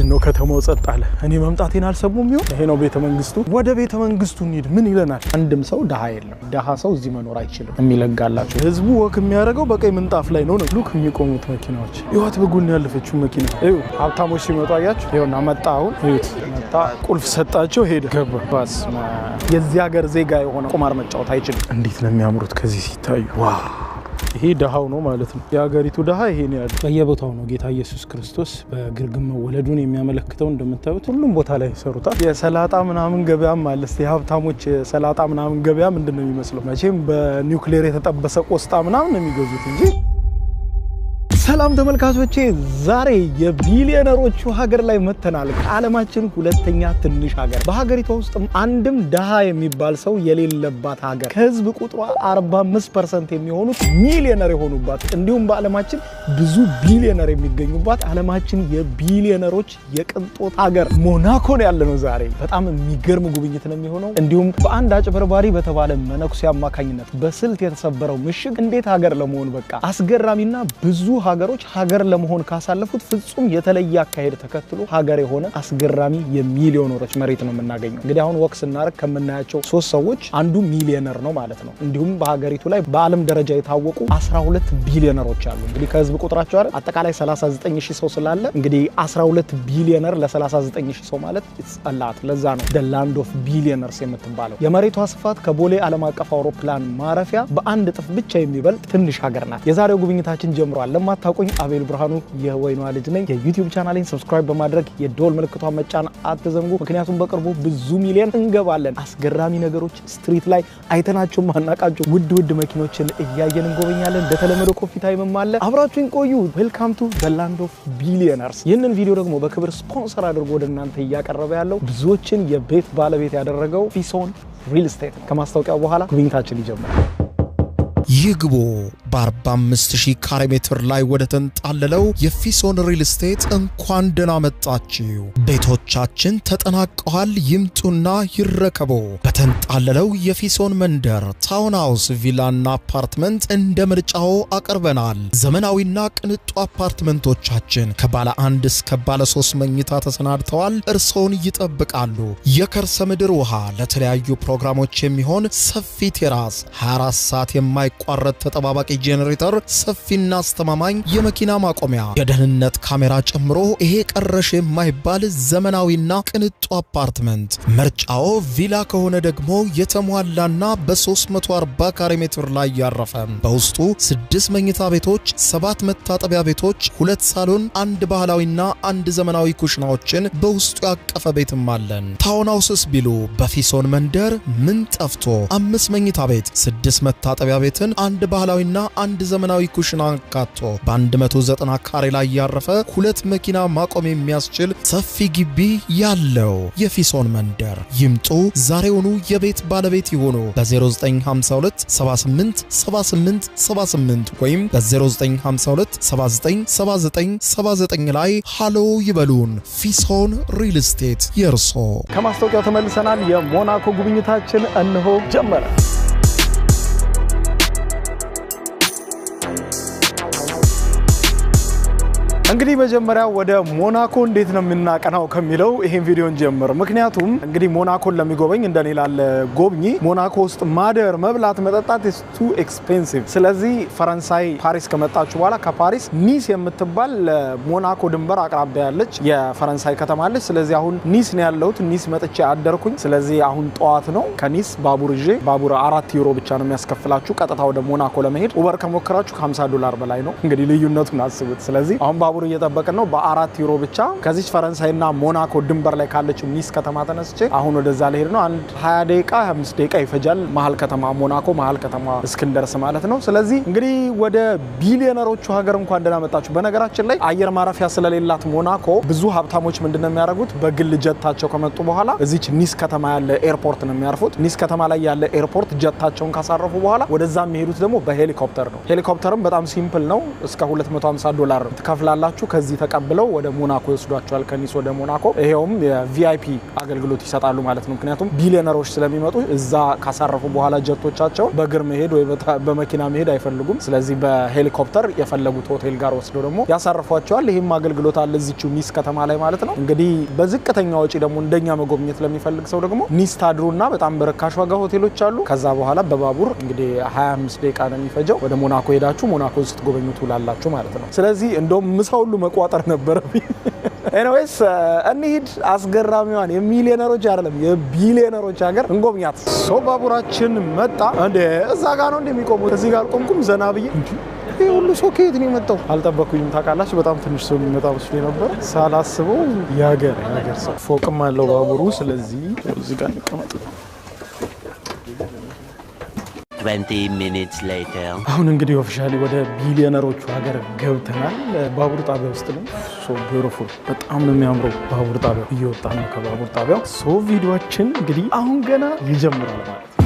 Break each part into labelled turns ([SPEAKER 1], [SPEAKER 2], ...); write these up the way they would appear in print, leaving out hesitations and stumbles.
[SPEAKER 1] ምንድነው ከተማው ጸጥ አለ። እኔ መምጣቴን አልሰሙም ይሆን? ይሄ ነው ቤተ መንግስቱ። ወደ ቤተ መንግስቱ እንሂድ። ምን ይለናል? አንድም ሰው ደሃ የለም። ደሃ ሰው እዚህ መኖር አይችልም። የሚለጋላቸው ህዝቡ walk የሚያደርገው በቀይ ምንጣፍ ላይ ነው። Look የሚቆሙት መኪናዎች ይዋት፣ በጎን ያለፈችው መኪና እዩ። ሀብታሞች ሲመጡ አያችሁ። ይኸውና መጣ። አሁን እዩት፣ መጣ። ቁልፍ ሰጣቸው፣ ሄደ፣ ገባ። በስመ አብ። የዚህ ሀገር ዜጋ የሆነ ቁማር መጫወት አይችልም። እንዴት ነው የሚያምሩት ከዚህ ሲታዩ! Wow! ይሄ ደሃው ነው ማለት ነው። የሀገሪቱ ደሃ ይሄ ነው ያለው። በየቦታው ነው ጌታ ኢየሱስ ክርስቶስ በግርግም መወለዱን የሚያመለክተው። እንደምታዩት ሁሉም ቦታ ላይ ይሰሩታል። የሰላጣ ምናምን ገበያም አለ። እስቲ የሀብታሞች የሰላጣ ምናምን ገበያ ምንድን ነው የሚመስለው? መቼም በኒውክሌር የተጠበሰ ቆስጣ ምናምን ነው የሚገዙት እንጂ። ሰላም ተመልካቾቼ፣ ዛሬ የቢሊዮነሮቹ ሀገር ላይ መጥተናል። ከዓለማችን ሁለተኛ ትንሽ ሀገር፣ በሀገሪቷ ውስጥ አንድም ድሃ የሚባል ሰው የሌለባት ሀገር፣ ከህዝብ ቁጥሯ 45% የሚሆኑት ሚሊዮነር የሆኑባት፣ እንዲሁም በዓለማችን ብዙ ቢሊዮነር የሚገኙባት፣ ዓለማችን የቢሊዮነሮች የቅንጦት ሀገር ሞናኮ ነው ያለነው። ዛሬ በጣም የሚገርም ጉብኝት ነው የሚሆነው። እንዲሁም በአንድ አጭበርባሪ በተባለ መነኩሴ አማካኝነት በስልት የተሰበረው ምሽግ እንዴት ሀገር ለመሆን በቃ። አስገራሚና ብዙ ሀገሮች ሀገር ለመሆን ካሳለፉት ፍጹም የተለየ አካሄድ ተከትሎ ሀገር የሆነ አስገራሚ የሚሊዮነሮች መሬት ነው የምናገኘው። እንግዲህ አሁን walk ስናደርግ ከምናያቸው ሶስት ሰዎች አንዱ ሚሊዮነር ነው ማለት ነው። እንዲሁም በሀገሪቱ ላይ በዓለም ደረጃ የታወቁ 12 ቢሊዮነሮች አሉ። እንግዲህ ከህዝብ ቁጥራቸው አይደል አጠቃላይ 39 ሺህ ሰው ስላለ እንግዲህ 12 ቢሊዮነር ለ39 ሺህ ሰው ማለት it's a lot። ለዛ ነው the land of billionaires የምትባለው። የመሬቷ ስፋት ከቦሌ ዓለም አቀፍ አውሮፕላን ማረፊያ በአንድ እጥፍ ብቻ የሚበልጥ ትንሽ ሀገር ናት። የዛሬው ጉብኝታችን ጀምሯል። ለማታውቁኝ አቤል ብርሃኑ የወይኗ ልጅ ነኝ። የ YouTube ቻናሌን subscribe በማድረግ የደወል ምልክቷን መጫን አትዘንጉ። ምክንያቱም በቅርቡ ብዙ ሚሊዮን እንገባለን። አስገራሚ ነገሮች street ላይ አይተናቸው ማናቃቸው ውድ ውድ መኪኖችን እያየን እንጎበኛለን። እንደተለመደው coffee time ም አለ። አብራችሁን ቆዩ። Welcome to the land of billionaires። ይህንን ቪዲዮ ደግሞ በክብር ስፖንሰር አድርጎ ወደ እናንተ እያቀረበ ያለው ብዙዎችን የቤት ባለቤት ያደረገው ፊሶን ሪል ስቴት ነው። ከማስታወቂያው በኋላ ጉብኝታችን ይጀምራል።
[SPEAKER 2] ይግቡ። በ45,000 ካሬ ሜትር ላይ ወደ ተንጣለለው የፊሶን ሪል ስቴት እንኳን ደህና መጣችሁ። ቤቶቻችን ተጠናቀዋል። ይምጡና ይረከቡ። በተንጣለለው የፊሶን መንደር town house፣ ቪላና አፓርትመንት እንደ ምርጫዎ አቅርበናል። ዘመናዊና ቅንጡ አፓርትመንቶቻችን ከባለ አንድ እስከ ባለ ሶስት መኝታ ተሰናድተዋል። እርስዎን ይጠብቃሉ። የከርሰ ምድር ውሃ፣ ለተለያዩ ፕሮግራሞች የሚሆን ሰፊ terrace፣ 24 ሰዓት የማይቋረጥ ተጠባባቂ ጄኔሬተር፣ ሰፊና አስተማማኝ የመኪና ማቆሚያ፣ የደህንነት ካሜራ ጨምሮ ይሄ ቀረሽ የማይባል ዘመናዊና ቅንጡ አፓርትመንት። ምርጫዎ ቪላ ከሆነ ደግሞ የተሟላና በ340 ካሬ ሜትር ላይ ያረፈ፣ በውስጡ ስድስት መኝታ ቤቶች፣ ሰባት መታጠቢያ ቤቶች፣ ሁለት ሳሎን፣ አንድ ባህላዊና አንድ ዘመናዊ ኩሽናዎችን በውስጡ ያቀፈ ቤትም አለን። Town houses ቢሉ በፊሶን መንደር ምን ጠፍቶ አምስት መኝታ ቤት፣ ስድስት መታጠቢያ ቤትን፣ አንድ ባህላዊና አንድ ዘመናዊ ኩሽና አካቶ በ190 ካሬ ላይ ያረፈ፣ ሁለት መኪና ማቆም የሚያስችል ሰፊ ግቢ ያለው የፊሶን መንደር። ይምጡ፣ ዛሬውኑ የቤት ባለቤት ይሁኑ። በ0952 78 78 78 ወይም በ0952 79 79 79 ላይ ሃሎ ይበሉን። ፊሶን ሪል ስቴት የእርሶ።
[SPEAKER 1] ከማስታወቂያው ተመልሰናል። የሞናኮ ጉብኝታችን እነሆ ጀመረ። እንግዲህ መጀመሪያ ወደ ሞናኮ እንዴት ነው የምናቀናው ከሚለው ይሄን ቪዲዮን ጀምር። ምክንያቱም እንግዲህ ሞናኮን ለሚጎበኝ እንደኔ ላለ ጎብኚ ሞናኮ ውስጥ ማደር፣ መብላት፣ መጠጣት is too expensive። ስለዚህ ፈረንሳይ ፓሪስ ከመጣችሁ በኋላ ከፓሪስ ኒስ የምትባል ሞናኮ ድንበር አቅራቢያ ያለች የፈረንሳይ ከተማ አለች። ስለዚህ አሁን ኒስ ነው ያለሁት። ኒስ መጥቼ አደርኩኝ። ስለዚህ አሁን ጠዋት ነው። ከኒስ ባቡር ይዤ፣ ባቡር 4 ዩሮ ብቻ ነው የሚያስከፍላችሁ ቀጥታ ወደ ሞናኮ ለመሄድ። Uber ከሞከራችሁ ከ50 ዶላር በላይ ነው። እንግዲህ ልዩነቱን አስቡት። ስለዚህ አሁን ባቡር እየጠበቅን ነው። በ4 ዩሮ ብቻ ከዚች ፈረንሳይና ሞናኮ ድንበር ላይ ካለችው ኒስ ከተማ ተነስቼ አሁን ወደዛ ልሄድ ነው። አንድ 20 ደቂቃ 25 ደቂቃ ይፈጃል መሀል ከተማ ሞናኮ መሀል ከተማ እስክንደርስ ማለት ነው። ስለዚህ እንግዲህ ወደ ቢሊዮነሮቹ ሀገር እንኳን ደህና መጣችሁ። በነገራችን ላይ አየር ማረፊያ ስለሌላት ሞናኮ ብዙ ሀብታሞች ምንድነው የሚያደርጉት? በግል ጀታቸው ከመጡ በኋላ እዚች ኒስ ከተማ ያለ airport ነው የሚያርፉት። ኒስ ከተማ ላይ ያለ airport ጀታቸውን ካሳረፉ በኋላ ወደዛ የሚሄዱት ደግሞ በሄሊኮፕተር ነው። ሄሊኮፕተርም በጣም simple ነው። እስከ 250 ዶላር ትከፍላላችሁ። ከደወላችሁ ከዚህ ተቀብለው ወደ ሞናኮ ይወስዷቸዋል፣ ከኒስ ወደ ሞናኮ። ይሄውም የ VIP አገልግሎት ይሰጣሉ ማለት ነው። ምክንያቱም ቢሊዮነሮች ስለሚመጡ እዛ ካሳረፉ በኋላ ጀቶቻቸውን በእግር መሄድ ወይ በመኪና መሄድ አይፈልጉም። ስለዚህ በሄሊኮፕተር የፈለጉት ሆቴል ጋር ወስደው ደግሞ ያሳርፏቸዋል። ይህም አገልግሎት አለ እዚችው ኒስ ከተማ ላይ ማለት ነው። እንግዲህ በዝቅተኛ ወጪ ደግሞ እንደኛ መጎብኘት ለሚፈልግ ሰው ደግሞ ኒስ ታድሩና በጣም በርካሽ ዋጋ ሆቴሎች አሉ። ከዛ በኋላ በባቡር እንግዲህ 25 ደቂቃ ነው የሚፈጀው ወደ ሞናኮ ሄዳችሁ ሞናኮን ስትጎበኙ ትውላላችሁ ማለት ነው። ስለዚህ እንደውም ምሳ ሁሉ መቋጠር ነበረብኝ። Anyways እንሂድ። አስገራሚዋን የሚሊዮነሮች አይደለም የቢሊዮነሮች ሀገር እንጎብኛት። So ባቡራችን መጣ። እንዴ እዛ ጋ ነው እንደሚቆሙት፣ እዚህ ጋር አልቆምኩም። ዘና ብዬ ይህ ሁሉ ሰው ከየት ነው የመጣው? አልጠበኩኝም። ታውቃላችሁ፣ በጣም ትንሽ ሰው የሚመጣ መስሎኝ ነበር። ሳላስበው የሀገር ሰው ፎቅም አለው ባቡሩ። ስለዚህ እዚህ ጋር እንቀመጥ።
[SPEAKER 3] 20 minutes later.
[SPEAKER 1] አሁን እንግዲህ officially ወደ ቢሊዮነሮቹ ሀገር ገብተናል። ባቡር ጣቢያ ውስጥ ነው። So beautiful፣ በጣም ነው የሚያምረው ባቡር ጣቢያው። እየወጣ ነው ከባቡር ጣቢያው። So ቪዲዮችን እንግዲህ አሁን ገና ይጀምራል ማለት ነው።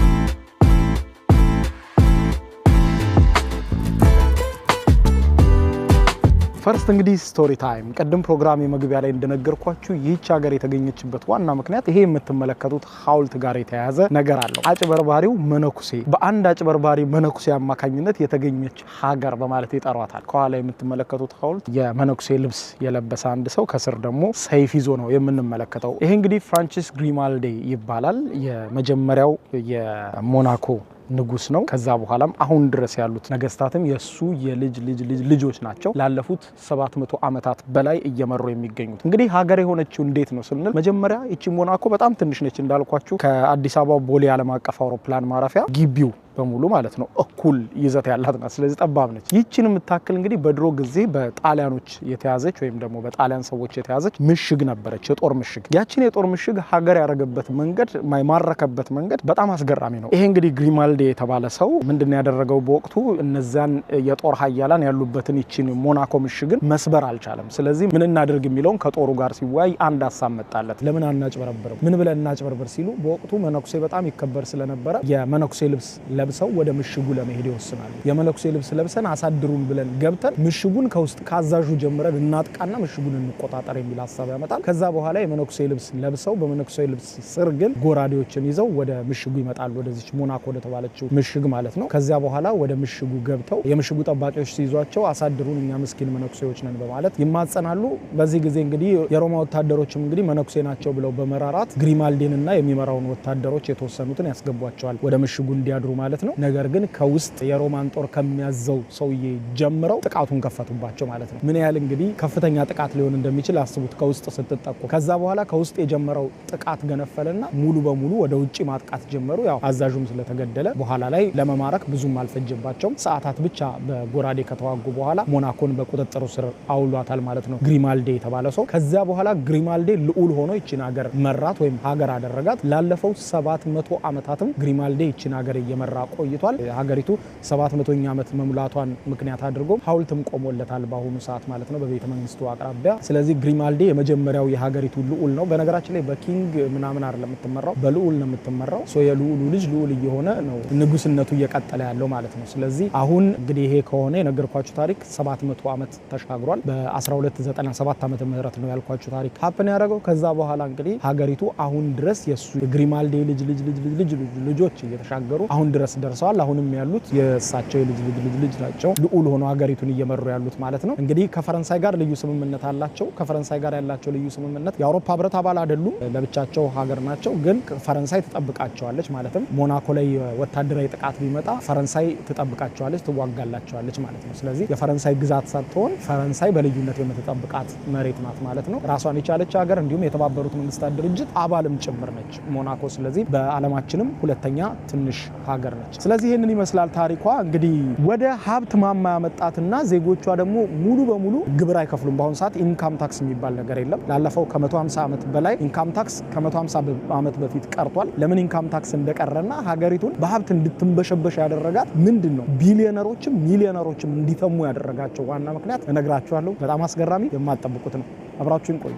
[SPEAKER 1] First እንግዲህ story time። ቅድም ፕሮግራም የመግቢያ ላይ እንደነገርኳችሁ ይህች ሀገር የተገኘችበት ዋና ምክንያት ይሄ የምትመለከቱት ሐውልት ጋር የተያያዘ ነገር አለው። አጭበርባሪው መነኩሴ፣ በአንድ አጭበርባሪ መነኩሴ አማካኝነት የተገኘች ሀገር በማለት ይጠሯታል። ከኋላ የምትመለከቱት ሐውልት የመነኩሴ ልብስ የለበሰ አንድ ሰው ከስር ደግሞ ሰይፍ ይዞ ነው የምንመለከተው። ይሄ እንግዲህ ፍራንቺስ ግሪማልዴ ይባላል። የመጀመሪያው የሞናኮ ንጉስ ነው። ከዛ በኋላም አሁን ድረስ ያሉት ነገስታትም የሱ የልጅ ልጅ ልጅ ልጆች ናቸው። ላለፉት 700 ዓመታት በላይ እየመሩ የሚገኙት። እንግዲህ ሀገር የሆነችው እንዴት ነው ስንል መጀመሪያ ይቺ ሞናኮ በጣም ትንሽ ነች እንዳልኳችሁ፣ ከአዲስ አበባ ቦሌ ዓለም አቀፍ አውሮፕላን ማረፊያ ግቢው በሙሉ ማለት ነው እኩል ይዘት ያላት ናት። ስለዚህ ጠባብ ነች። ይህችን የምታክል እንግዲህ በድሮ ጊዜ በጣሊያኖች የተያዘች ወይም ደግሞ በጣሊያን ሰዎች የተያዘች ምሽግ ነበረች፣ የጦር ምሽግ። ያችን የጦር ምሽግ ሀገር ያደረገበት መንገድ፣ የማረከበት መንገድ በጣም አስገራሚ ነው። ይሄ እንግዲህ ግሪማልዴ የተባለ ሰው ምንድን ነው ያደረገው? በወቅቱ እነዚያን የጦር ሀያላን ያሉበትን ይችን ሞናኮ ምሽግን መስበር አልቻለም። ስለዚህ ምን እናድርግ የሚለውን ከጦሩ ጋር ሲወያይ አንድ ሀሳብ መጣለት። ለምን አናጭበረብርም? ምን ብለን እናጭበርብር ሲሉ በወቅቱ መነኩሴ በጣም ይከበር ስለነበረ የመነኩሴ ልብስ ለብሰው ወደ ምሽጉ ለመሄድ ይወስናሉ። የመነኩሴ ልብስ ለብሰን አሳድሩን ብለን ገብተን ምሽጉን ከውስጥ ካዛዡ ጀምረን እናጥቃና ምሽጉን እንቆጣጠር የሚል ሀሳብ ያመጣል። ከዛ በኋላ የመነኩሴ ልብስ ለብሰው በመነኩሴ ልብስ ስር ግን ጎራዴዎችን ይዘው ወደ ምሽጉ ይመጣሉ። ወደዚች ሞናኮ ወደተባለችው ምሽግ ማለት ነው። ከዚያ በኋላ ወደ ምሽጉ ገብተው የምሽጉ ጠባቂዎች ሲይዟቸው አሳድሩን እኛ ምስኪን መነኩሴዎች ነን በማለት ይማጸናሉ። በዚህ ጊዜ እንግዲህ የሮማ ወታደሮችም እንግዲህ መነኩሴ ናቸው ብለው በመራራት ግሪማልዴንና የሚመራውን ወታደሮች የተወሰኑትን ያስገቧቸዋል ወደ ምሽጉ እንዲያድሩ ማለት ነው። ነገር ግን ከውስጥ የሮማን ጦር ከሚያዘው ሰውዬ ጀምረው ጥቃቱን ከፈቱባቸው ማለት ነው። ምን ያህል እንግዲህ ከፍተኛ ጥቃት ሊሆን እንደሚችል አስቡት፣ ከውስጥ ስትጠቁ። ከዛ በኋላ ከውስጥ የጀመረው ጥቃት ገነፈለና ሙሉ በሙሉ ወደ ውጭ ማጥቃት ጀመሩ። ያው አዛዡም ስለተገደለ በኋላ ላይ ለመማረክ ብዙም አልፈጀባቸውም። ሰዓታት ብቻ በጎራዴ ከተዋጉ በኋላ ሞናኮን በቁጥጥሩ ስር አውሏታል ማለት ነው ግሪማልዴ የተባለ ሰው። ከዚያ በኋላ ግሪማልዴ ልዑል ሆኖ ይችን ሀገር መራት ወይም ሀገር አደረጋት። ላለፈው 700 ዓመታትም ግሪማልዴ ይችን ሀገር እየመራ ቆይቷል። ሀገሪቱ 700ኛ ዓመት መሙላቷን ምክንያት አድርጎ ሐውልትም ቆሞለታል በአሁኑ ሰዓት ማለት ነው በቤተ መንግስቱ አቅራቢያ። ስለዚህ ግሪማልዴ የመጀመሪያው የሀገሪቱ ልዑል ነው። በነገራችን ላይ በ king ምናምን አይደለም የምትመራው፣ በልዑል ነው የምትመራው። So የልዑሉ ልጅ ልዑል እየሆነ ነው ንጉስነቱ እየቀጠለ ያለው ማለት ነው። ስለዚህ አሁን እንግዲህ ይሄ ከሆነ የነገርኳችሁ ታሪክ 700 ዓመት ተሻግሯል። በ1297 ዓመተ ምህረት ነው ያልኳችሁ ታሪክ happen ያደረገው። ከዛ በኋላ እንግዲህ ሀገሪቱ አሁን ድረስ የሱ የግሪማልዴ ልጅ ልጅ ልጅ ልጅ ልጆች እየተሻገሩ አሁን ድረስ ደርሰዋል። አሁንም ያሉት የእሳቸው የልጅ ልጅ ልጅ ልጅ ናቸው ልዑል ሆኖ ሀገሪቱን እየመሩ ያሉት ማለት ነው። እንግዲህ ከፈረንሳይ ጋር ልዩ ስምምነት አላቸው። ከፈረንሳይ ጋር ያላቸው ልዩ ስምምነት የአውሮፓ ህብረት አባል አይደሉም፣ ለብቻቸው ሀገር ናቸው። ግን ፈረንሳይ ትጠብቃቸዋለች። ማለትም ሞናኮ ላይ ወታደራዊ ጥቃት ቢመጣ ፈረንሳይ ትጠብቃቸዋለች፣ ትዋጋላቸዋለች ማለት ነው። ስለዚህ የፈረንሳይ ግዛት ሳትሆን ፈረንሳይ በልዩነት የምትጠብቃት መሬት ናት ማለት ነው። ራሷን የቻለች ሀገር እንዲሁም የተባበሩት መንግስታት ድርጅት አባልም ጭምር ነች ሞናኮ። ስለዚህ በዓለማችንም ሁለተኛ ትንሽ ሀገር ነች። ስለዚህ ይህንን ይመስላል ታሪኳ። እንግዲህ ወደ ሀብት ማማ ያመጣትና ዜጎቿ ደግሞ ሙሉ በሙሉ ግብር አይከፍሉም። በአሁኑ ሰዓት income tax የሚባል ነገር የለም። ላለፈው ከ150 ዓመት በላይ income tax ከ150 ዓመት በፊት ቀርቷል። ለምን income tax እንደቀረና ሀገሪቱን በሀብት እንድትንበሸበሽ ያደረጋት ምንድን ነው? ቢሊዮነሮችም ሚሊዮነሮችም እንዲተሙ ያደረጋቸው ዋና ምክንያት እነግራችኋለሁ። በጣም አስገራሚ የማትጠብቁት ነው። አብራችሁን ቆዩ።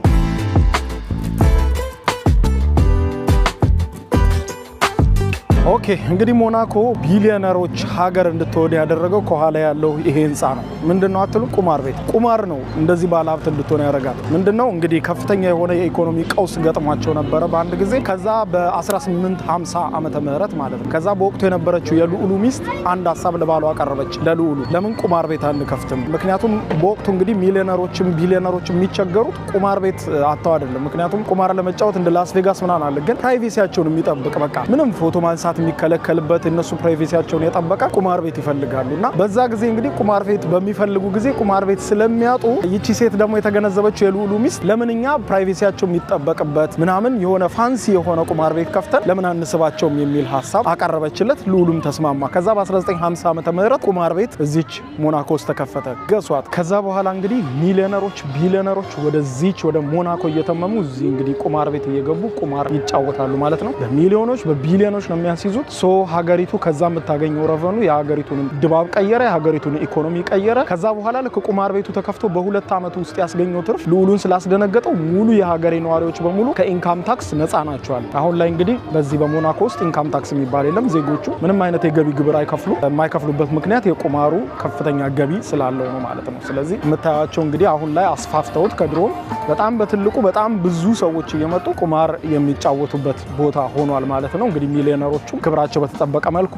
[SPEAKER 1] Okay እንግዲህ ሞናኮ ቢሊዮነሮች ሀገር እንድትሆን ያደረገው ከኋላ ያለው ይሄ ህንፃ ነው። ምንድነው አትሉ? ቁማር ቤት። ቁማር ነው እንደዚህ ባለሀብት እንድትሆን ያደርጋል። ምንድነው እንግዲህ ከፍተኛ የሆነ የኢኮኖሚ ቀውስ ገጥሟቸው ነበረ በአንድ ጊዜ። ከዛ በ1850 ዓመተ ምህረት ማለት ነው። ከዛ በወቅቱ የነበረችው የልዑሉ ሚስት አንድ ሀሳብ ለባሏ አቀረበች። ለልዑሉ ለምን ቁማር ቤት አንከፍትም? ምክንያቱም በወቅቱ እንግዲህ ሚሊዮነሮችም ቢሊዮነሮችም የሚቸገሩት ቁማር ቤት አጥተው አይደለም። ምክንያቱም ቁማር ለመጫወት እንደ ላስ ቬጋስ ምናምን አለ፣ ግን privacy ያቸውን የሚጠብቅ በቃ ምንም ፎቶ ማንሳት የሚከለከልበት እነሱ privacy ያቸውን የጠበቀ ቁማር ቤት ይፈልጋሉ። እና በዛ ጊዜ እንግዲህ ቁማር ቤት በሚፈልጉ ጊዜ ቁማር ቤት ስለሚያጡ ይቺ ሴት ደግሞ የተገነዘበችው የልዑሉ ሚስት ለምን እኛ privacy ያቸው የሚጠበቅበት ምናምን የሆነ fancy የሆነ ቁማር ቤት ከፍተን ለምን አንስባቸውም የሚል ሀሳብ አቀረበችለት። ልዑሉም ተስማማ። ከዛ በ1950 ዓመተ ምህረት ቁማር ቤት እዚች ሞናኮ ውስጥ ተከፈተ። Guess what ከዛ በኋላ እንግዲህ ሚሊዮነሮች ቢሊዮነሮች ወደዚች ወደ ሞናኮ እየተመሙ እዚህ እንግዲህ ቁማር ቤት እየገቡ ቁማር ይጫወታሉ ማለት ነው። በሚሊዮኖች በቢሊዮኖች ነው የሚያስይዙት። So ሀገሪቱ ከዛ የምታገኘው revenue የሀገሪቱን ድባብ ቀየረ፣ የሀገሪቱን ኢኮኖሚ ቀየረ። ከዛ በኋላ ልክ ቁማር ቤቱ ተከፍቶ በ2 ዓመት ውስጥ ያስገኘው ትርፍ ልዑሉን ስላስደነገጠው ሙሉ የሀገሬ ነዋሪዎች በሙሉ ከ income tax ነፃ ናቸዋል። አሁን ላይ እንግዲህ በዚህ በሞናኮ ውስጥ income tax የሚባል የለም። ዜጎቹ ምንም አይነት የገቢ ግብር አይከፍሉ። የማይከፍሉበት ምክንያት የቁማሩ ከፍተኛ ገቢ ስላለው ነው ማለት ነው። ስለዚህ የምታያቸው እንግዲህ አሁን ላይ አስፋፍተውት ከድሮም በጣም በትልቁ በጣም ብዙ ሰዎች እየመጡ ቁማር የሚጫወቱበት ቦታ ሆኗል ማለት ነው። እንግዲህ ሚሊዮነሮቹ ክብራቸው በተጠበቀ መልኩ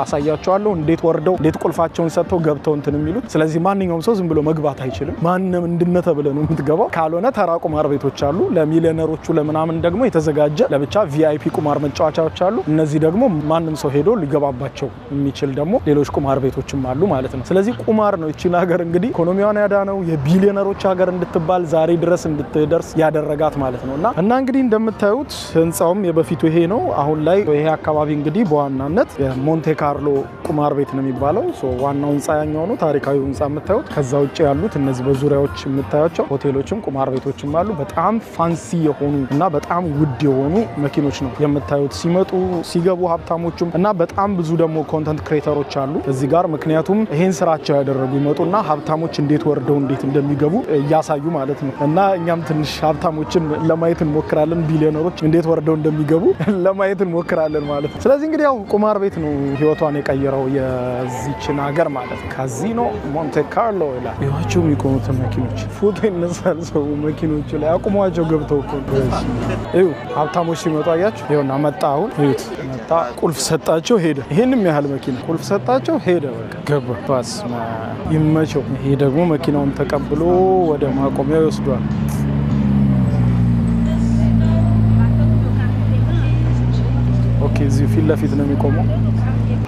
[SPEAKER 1] አሳያቸዋለሁ፣ እንዴት ወርደው እንዴት ቁልፋቸውን ሰጥተው ገብተው እንትን የሚሉት። ስለዚህ ማንኛውም ሰው ዝም ብሎ መግባት አይችልም። ማንም እንድነተ ብለህ ነው የምትገባው። ካልሆነ ተራ ቁማር ቤቶች አሉ። ለሚሊዮነሮቹ ለምናምን ደግሞ የተዘጋጀ ለብቻ VIP ቁማር መጫወቻዎች አሉ። እነዚህ ደግሞ ማንም ሰው ሄዶ ሊገባባቸው የሚችል ደግሞ ሌሎች ቁማር ቤቶችም አሉ ማለት ነው። ስለዚህ ቁማር ነው ይቺን ሀገር እንግዲህ ኢኮኖሚዋን ያዳነው የቢሊዮነሮች ሀገር እንድትባል ዛሬ ድረስ እንድትደርስ ያደረጋት ማለት ነው። እና እንግዲህ እንደምታዩት ህንፃውም የበፊቱ ይሄ ነው። አሁን ላይ ይሄ አካባቢ እንግዲህ በዋናነት የሞንቴ ካርሎ ቁማር ቤት ነው የሚባለው። ዋናው ህንፃ ያኛው ነው፣ ታሪካዊ ህንፃ የምታዩት። ከዛ ውጭ ያሉት እነዚህ በዙሪያዎች የምታያቸው ሆቴሎችም ቁማር ቤቶችም አሉ። በጣም fancy የሆኑ እና በጣም ውድ የሆኑ መኪኖች ነው የምታዩት ሲመጡ ሲገቡ ሀብታሞቹም እና በጣም ብዙ ደግሞ content creator ኦች አሉ እዚህ ጋር። ምክንያቱም ይሄን ስራቸው ያደረጉ ይመጡና ሀብታሞች እንዴት ወርደው እንዴት እንደሚገቡ እያሳዩ ማለት ነው። እና እኛም ትንሽ ሀብታሞችን ለማየት እንሞክራለን፣ ቢሊዮነሮች እንዴት ወርደው እንደሚገቡ ለማየት እንሞክራለን ማለት ነው። ስለዚህ እንግዲህ ያው ቁማር ቤት ነው ህይወቷን የቀየረው የዚችን ሀገር ማለት ነው። ካዚኖ ሞንቴ ካርሎ ይላል። ይዋቸው የሚቆሙትን መኪኖች ፎቶ ይነሳል ሰው መኪኖቹ ላይ አቁሟቸው ገብተው እኮ እዩ። ሀብታሞች ሲመጡ አያችሁ፣ ይኸውና መጣ። አሁን እዩት፣ መጣ፣ ቁልፍ ሰጣቸው ሄደ። ይሄንም ያህል መኪና ቁልፍ ሰጣቸው ሄደ። በቃ ገባ። በስመ አብ ይመቸው። ይሄ ደግሞ መኪናውን ተቀብሎ ወደ ማቆሚያው ይወስዷል። Okay እዚሁ ፊት ለፊት ነው የሚቆመው።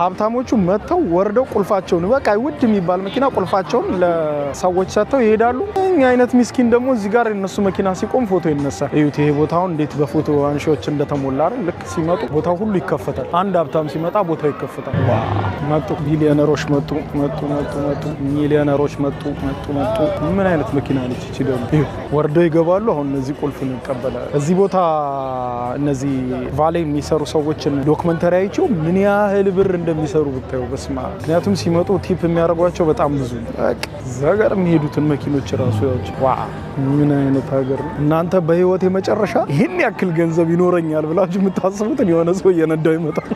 [SPEAKER 1] ሀብታሞቹ መጥተው ወርደው ቁልፋቸውን በቃ ውድ የሚባል መኪና ቁልፋቸውን ለሰዎች ሰጥተው ይሄዳሉ። እኛ አይነት ሚስኪን ደግሞ እዚህ ጋር የነሱ መኪና ሲቆም ፎቶ ይነሳል። እዩት፣ ይሄ ቦታውን እንዴት በፎቶ አንሺዎች እንደተሞላ አይደል? ልክ ሲመጡ ቦታው ሁሉ ይከፈታል። አንድ ሀብታም ሲመጣ ቦታው ይከፈታል። Wow! መጡ፣ ቢሊዮነሮች መጡ፣ መጡ፣ መጡ፣ መጡ፣ ሚሊዮነሮች መጡ፣ መጡ፣ መጡ። ምን አይነት መኪና ነች እቺ ደግሞ? እዩ፣ ወርደው ይገባሉ። አሁን እነዚህ ቁልፉን ይቀበላል። እዚህ ቦታ እነዚህ valet የሚሰሩ ሰዎችን documentary አይቼው ምን ያህል ብር እንደሚሰሩ ብታዩ በስማ። ምክንያቱም ሲመጡ tip የሚያደርጓቸው በጣም ብዙ ነው። በቃ እዛ ጋር የሚሄዱትን መኪኖች ራሱ ያውጭ። Wow ምን አይነት ሀገር ነው እናንተ! በህይወት የመጨረሻ ይህን ያክል ገንዘብ ይኖረኛል ብላችሁ የምታስቡትን የሆነ ሰው እየነዳው ይመጣል።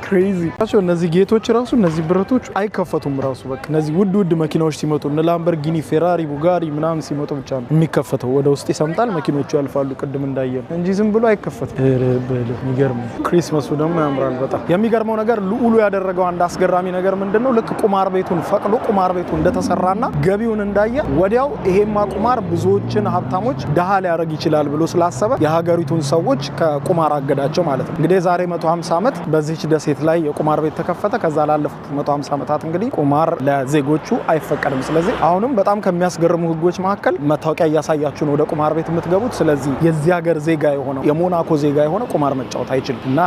[SPEAKER 1] Crazy እነዚህ gate ኦች ራሱ እነዚህ ብረቶች አይከፈቱም ራሱ። በቃ እነዚህ ውድ ውድ መኪናዎች ሲመጡ እነ ላምበርጊኒ፣ ፌራሪ፣ ቡጋሪ ምናምን ሲመጡ ብቻ ነው የሚከፈተው። ወደ ውስጥ ይሰምጣል፣ መኪኖቹ ያልፋሉ። ቅድም እንዳየነው እንጂ ዝም ብሎ አይከፈትም። የሚገርም Christmas ኡ ደግሞ ያምራል በጣም። የሚገርመው ነገር ልዑሉ ያደረገው አንድ አስገራሚ ነገር ምንድን ነው? ልክ ቁማር ቤቱን ፈቅዶ ቁማር ቤቱ እንደተሰራና ገቢውን እንዳየ ወዲያው ይሄማ ቁማር ብዙዎችን ሀብታሞች ድሃ ሊያደርግ ይችላል ብሎ ስላሰበ የሀገሪቱን ሰዎች ከቁማር አገዳቸው ማለት ነው። እንግዲህ ዛሬ 150 ዓመት በዚች ደሴት ላይ የቁማር ቤት ተከፈተ። ከዛ ላለፉት 150 ዓመታት እንግዲህ ቁማር ለዜጎቹ አይፈቀድም። ስለዚህ አሁንም በጣም ከሚያስገርሙ ሕጎች መካከል መታወቂያ እያሳያችሁ ነው ወደ ቁማር ቤት የምትገቡት። ስለዚህ የዚህ ሀገር ዜጋ የሆነ የሞናኮ ዜጋ የሆነ ቁማር መጫወት አይችልም እና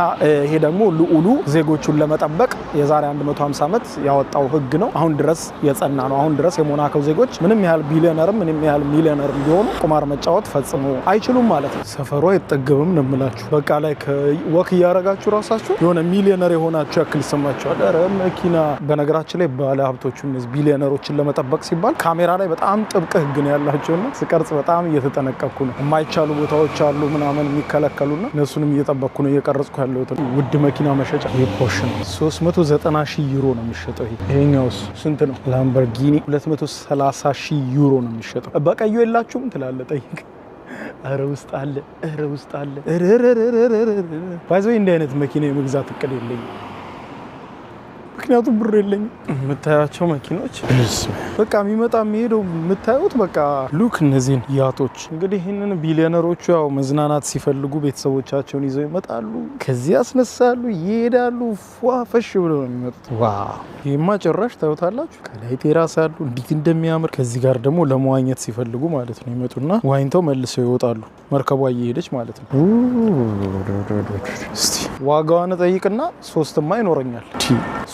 [SPEAKER 1] ይሄ ደግሞ ልዑሉ ዜጎቹን ለመጠበቅ የዛሬ 150 ዓመት ያወጣው ሕግ ነው። አሁን ድረስ የጸና ነው። አሁን ድረስ የሞናኮ ዜጎች ምንም ያህል ቢሊዮነርም ምንም ያህል ሚሊዮነርም ቢሆኑ ቁማር መጫወት ፈጽሞ አይችሉም ማለት ነው። ሰፈሩ አይጠገብም ነው የምላችሁ። በቃ ላይ walk እያረጋችሁ ራሳችሁ የሆነ ሚሊዮነር የሆናችሁ ያክል ይሰማችኋል። ኧረ መኪና። በነገራችን ላይ ባለ ሀብቶቹ እነዚህ ቢሊዮነሮችን ለመጠበቅ ሲባል ካሜራ ላይ በጣም ጥብቅ ህግ ነው ያላቸውና ስቀርጽ በጣም እየተጠነቀቅኩ ነው። የማይቻሉ ቦታዎች አሉ ምናምን የሚከለከሉና እነሱንም እየጠበቅኩ ነው እየቀረጽኩ ያለሁት። ውድ መኪና መሸጫ። ይሄ ፖርሽ ነው፣ 390 ሺህ ዩሮ ነው የሚሸጠው። ይሄኛውስ ስንት ነው? ላምበርጊኒ 230 ሺህ ዩሮ ነው የሚሸጠው። በቀዩ የላችሁም ትላለህ፣ ጠይቅ። ኧረ ውስጥ አለ፣ ኧረ ውስጥ አለ። By the way እንዲህ አይነት መኪና የመግዛት እቅድ የለኝም። ምክንያቱም ብር የለኝም። የምታያቸው መኪኖች በቃ የሚመጣ የሚሄደው የምታዩት በቃ look እነዚህን yacht ኦች። እንግዲህ ይህንን ቢሊዮነሮቹ ያው መዝናናት ሲፈልጉ ቤተሰቦቻቸውን ይዘው ይመጣሉ። ከዚህ ያስነሳሉ፣ ይሄዳሉ። ፏፈሽ ብለው ነው የሚመጡት። Wow፣ ይህማ ጭራሽ ታዩታላችሁ። ከላይ terrace አሉ፣ እንዴት እንደሚያምር። ከዚህ ጋር ደግሞ ለመዋኘት ሲፈልጉ ማለት ነው ይመጡና ዋኝተው መልሰው ይወጣሉ። መርከቧ እየሄደች ማለት ነው። እስቲ ዋጋዋን እጠይቅና ሶስትማ ይኖረኛል፣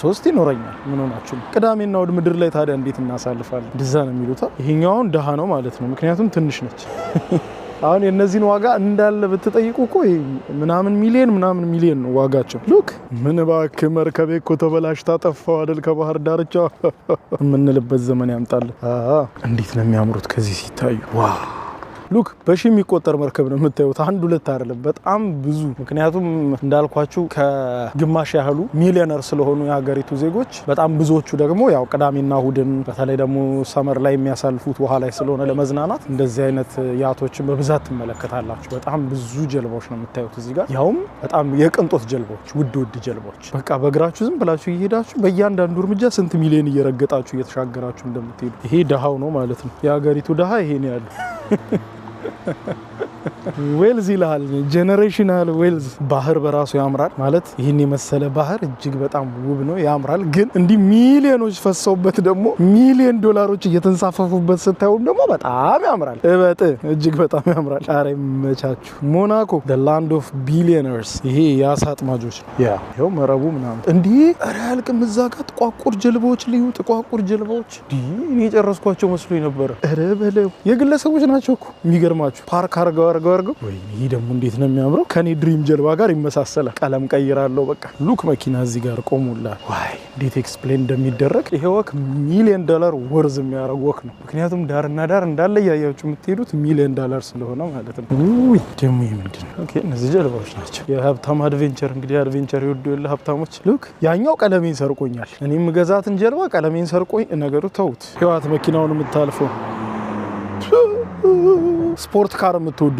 [SPEAKER 1] ሶስት ይኖረኛል። ምን ሆናችሁ ነው? ቅዳሜና እሑድ ምድር ላይ ታዲያ እንዴት እናሳልፋለን? እንደዛ ነው የሚሉታ። ይሄኛውን ድሃ ነው ማለት ነው፣ ምክንያቱም ትንሽ ነች። አሁን የእነዚህን ዋጋ እንዳለ ብትጠይቁ እኮ ምናምን ሚሊየን ምናምን ሚሊየን ነው ዋጋቸው። Look፣ ምን እባክህ መርከቤ እኮ ተበላሽታ ጠፋው አይደል ከባህር ዳርቻ የምንልበት ዘመን ያምጣልን። እንዴት ነው የሚያምሩት ከዚህ ሲታዩ! Wow፣ look፣ በሺ የሚቆጠር መርከብ ነው የምታዩት። አንድ ሁለት አይደለም፣ በጣም ብዙ። ምክንያቱም እንዳልኳችሁ ከግማሽ ያህሉ ሚሊዮነር ስለሆኑ የሀገሪቱ ዜጎች፣ በጣም ብዙዎቹ ደግሞ ያው ቅዳሜና እሁድን በተለይ ደግሞ summer ላይ የሚያሳልፉት ውሃ ላይ ስለሆነ ለመዝናናት እንደዚህ አይነት yacht ኦችን በብዛት ትመለከታላችሁ። በጣም ብዙ ጀልባዎች ነው የምታዩት እዚህ ጋር፣ ያውም በጣም የቅንጦት ጀልባዎች፣ ውድ ውድ ጀልባዎች። በቃ በእግራችሁ ዝም ብላችሁ እየሄዳችሁ በእያንዳንዱ እርምጃ ስንት ሚሊዮን እየረገጣችሁ እየተሻገራችሁ እንደምትሄዱ። ይሄ ድሃው ነው ማለት ነው። የሀገሪቱ ድሃ ይሄ ነው ያለው። Wealth ይልሃል፣ generational wealth። ባህር በራሱ ያምራል ማለት ይህን የመሰለ ባህር እጅግ በጣም ውብ ነው፣ ያምራል። ግን እንዲህ ሚሊዮኖች ፈሰውበት ደግሞ ሚሊዮን ዶላሮች እየተንሳፈፉበት ስታዩም ደግሞ በጣም ያምራል። እበጥ እጅግ በጣም ያምራል። ኧረ ይመቻችሁ። ሞናኮ the land of billionaires። ይሄ የአሳ አጥማጆች ነው። Yeah፣ ይኸው መረቡ ምናምን እንዲህ። ኧረ አያልቅም። እዛ ጋር ጥቋቁር ጀልባዎች፣ ልዩ ጥቋቁር ጀልባዎች። እኔ የጨረስኳቸው መስሎኝ ነበረ። ኧረ በለው፣ የግለሰቦች ናቸው እኮ የሚገርማችሁ፣ ፓርክ አርገው አርገው አርገው። ወይ ይህ ደግሞ እንዴት ነው የሚያምረው! ከኔ dream ጀልባ ጋር ይመሳሰላል። ቀለም ቀይራለሁ። በቃ look፣ መኪና እዚህ ጋር ቆሙላል። ዋይ፣ እንዴት explain እንደሚደረግ። ይሄ walk million dollar worth የሚያደርግ walk ነው። ምክንያቱም ዳርና ዳር እንዳለ እያያችሁ የምትሄዱት ሚሊዮን ዶላር ስለሆነ ማለት ነው። ውይ፣ ደግሞ ይህ ምንድን ነው? Okay፣ እነዚህ ጀልባዎች ናቸው። የሀብታም adventure እንግዲህ፣ adventure ይወዱ የለ ሀብታሞች። Look፣ ያኛው ቀለሜን ሰርቆኛል። እኔ የምገዛትን ጀልባ ቀለሜን ሰርቆኝ ነገሩ ተውት። ህይወት መኪናውን የምታልፈው። Sport car የምትወዱ፣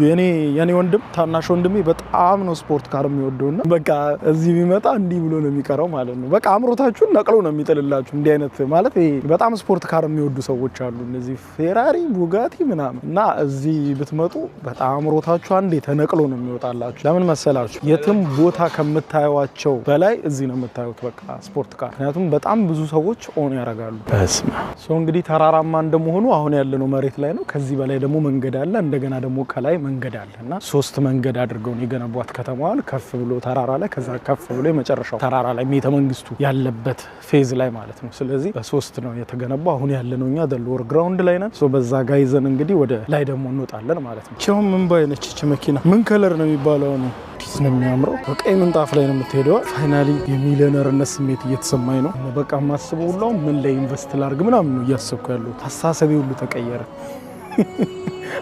[SPEAKER 1] የኔ ወንድም፣ ታናሽ ወንድሜ በጣም ነው sport car የሚወደው እና በቃ እዚህ ቢመጣ እንዲህ ብሎ ነው የሚቀረው ማለት ነው። በቃ አምሮታችሁን ነቅሎ ነው የሚጥልላችሁ። እንዲህ አይነት ማለት ይሄ በጣም sport car የሚወዱ ሰዎች አሉ። እነዚህ ፌራሪ፣ ቡጋቲ ምናምን እና እዚህ ብትመጡ በጣም አምሮታችሁ አንዴ ተነቅሎ ነው የሚወጣላችሁ። ለምን መሰላችሁ? የትም ቦታ ከምታዩዋቸው በላይ እዚህ ነው የምታዩት በቃ sport car። ምክንያቱም በጣም ብዙ ሰዎች own ያደርጋሉ። በስመ አብ። እንግዲህ ተራራማ እንደመሆኑ አሁን ያለነው መሬት ላይ ነው። ከዚህ በላይ ደግሞ መንገድ አለ። እንደገና ደግሞ ከላይ መንገድ አለ እና ሶስት መንገድ አድርገው ነው የገነቧት ከተማዋን። ከፍ ብሎ ተራራ ላይ፣ ከዛ ከፍ ብሎ የመጨረሻው ተራራ ላይ ቤተ መንግስቱ ያለበት phase ላይ ማለት ነው። ስለዚህ በሶስት ነው የተገነባው። አሁን ያለነው እኛ lower ground ላይ ነን። So በዛ ጋ ይዘን እንግዲህ ወደ ላይ ደግሞ እንወጣለን ማለት ነው። ቸው ምን ባይነች ይህች መኪና? ምን color ነው የሚባለው ነው? እንዴት ነው የሚያምረው! በቀይ ምንጣፍ ላይ ነው የምትሄደው። Finally የሚሊዮነርነት ስሜት እየተሰማኝ ነው። በቃ የማስበው ሁሉ ምን ላይ invest ላርግ ምናምን ነው እያሰብኩ ያለሁት። አስተሳሰቤ ሁሉ ተቀየረ።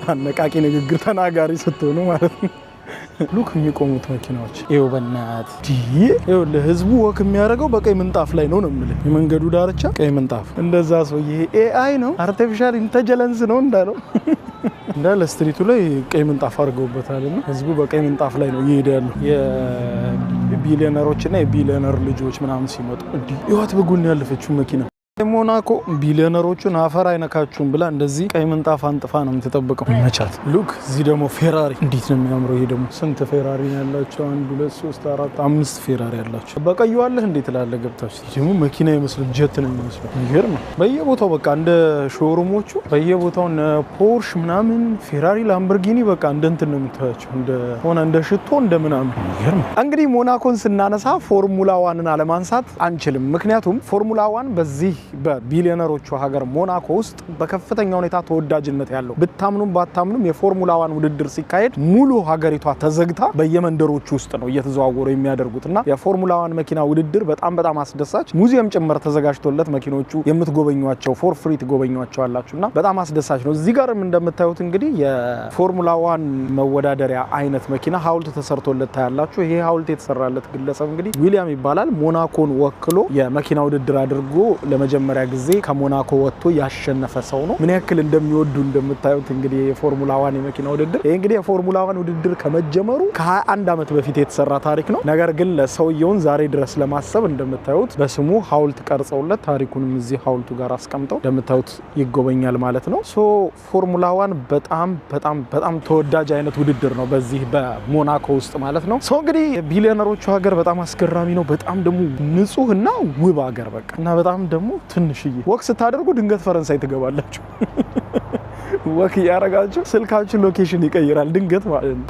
[SPEAKER 1] አነቃቂ ንግግር ተናጋሪ ስትሆኑ ማለት ነው። Look፣ የሚቆሙት መኪናዎች ይኸው፣ በእናትህ ይኸውልህ፣ ህዝቡ walk የሚያደርገው በቀይ ምንጣፍ ላይ ነው ነው የምልህ። የመንገዱ ዳርቻ ቀይ ምንጣፍ። እንደዛ ሰው ይሄ AI ነው፣ artificial intelligence ነው እንዳለው እንዳለ street ኡ ላይ ቀይ ምንጣፍ አድርገውበታል። እና ህዝቡ በቀይ ምንጣፍ ላይ ነው እየሄደ ያለው። የቢሊዮነሮች እና የቢሊዮነር ልጆች ምናምን ሲመጡ እንዲህ ህይወት በጎን ያለፈችው መኪና። ሞናኮ ቢሊዮነሮቹን አፈር አይነካችሁም ብላ እንደዚህ ቀይ ምንጣፍ አንጥፋ ነው የምትጠብቀው። መቻት። Look፣ እዚህ ደግሞ ፌራሪ እንዴት ነው የሚያምረው! ይሄ ደግሞ ስንት ፌራሪ ነው ያላቸው? አንድ፣ ሁለት፣ ሶስት፣ አራት፣ አምስት ፌራሪ ያላቸው። በቀዩ አለህ እንዴት ትላለህ? ገብታችሁ ደግሞ መኪና ይመስል ጀት ነው የሚመስለው። ይገርም። በየቦታው በቃ እንደ showroom ኦቹ በየቦታው ፖርሽ ምናምን፣ ፌራሪ፣ ላምበርጊኒ በቃ እንደ እንትን ነው የምታያቸው፣ እንደ ሆነ እንደ ሽቶ እንደ ምናምን። ይገርም።
[SPEAKER 4] እንግዲህ ሞናኮን ስናነሳ Formula One ን አለማንሳት አንችልም። ምክንያቱም Formula One በዚህ
[SPEAKER 1] በቢሊዮነሮቹ ሀገር ሞናኮ ውስጥ በከፍተኛ ሁኔታ ተወዳጅነት ያለው፣ ብታምኑም ባታምኑም የ Formula One ውድድር ሲካሄድ ሙሉ ሀገሪቷ ተዘግታ በየመንደሮቹ ውስጥ ነው እየተዘዋወሩ የሚያደርጉት። እና የ Formula One መኪና ውድድር በጣም በጣም አስደሳች፣ ሙዚየም ጭምር ተዘጋጅቶለት መኪኖቹ የምትጎበኟቸው for free ትጎበኟቸዋላችሁ እና በጣም አስደሳች ነው። እዚህ ጋርም እንደምታዩት እንግዲህ የ Formula One መወዳደሪያ አይነት መኪና ሐውልት ተሰርቶለት ታያላችሁ። ይሄ ሐውልት የተሰራለት ግለሰብ እንግዲህ ዊሊያም ይባላል። ሞናኮን ወክሎ የመኪና ውድድር አድርጎ ለመጀመሪያ ጊዜ ከሞናኮ ወጥቶ ያሸነፈ ሰው ነው። ምን ያክል እንደሚወዱ እንደምታዩት እንግዲህ የ Formula One የመኪና ውድድር፣ ይሄ እንግዲህ የ Formula One ውድድር ከመጀመሩ ከ21 ዓመት በፊት የተሰራ ታሪክ ነው። ነገር ግን ለሰውየውን ዛሬ ድረስ ለማሰብ እንደምታዩት በስሙ ሐውልት ቀርጸውለት ታሪኩንም እዚህ ሐውልቱ ጋር አስቀምጠው እንደምታዩት ይጎበኛል ማለት ነው። So Formula One በጣም በጣም በጣም ተወዳጅ አይነት ውድድር ነው በዚህ በሞናኮ ውስጥ ማለት ነው። So እንግዲህ ቢሊዮነሮቹ ሀገር በጣም አስገራሚ ነው። በጣም ደግሞ ንጹህ እና ውብ ሀገር በቃ፣ እና በጣም ደግሞ ትንሽዬ። Walk ስታደርጉ ድንገት ፈረንሳይ ትገባላችሁ። Walk እያረጋችሁ ስልካችሁ location ይቀይራል ድንገት ማለት ነው።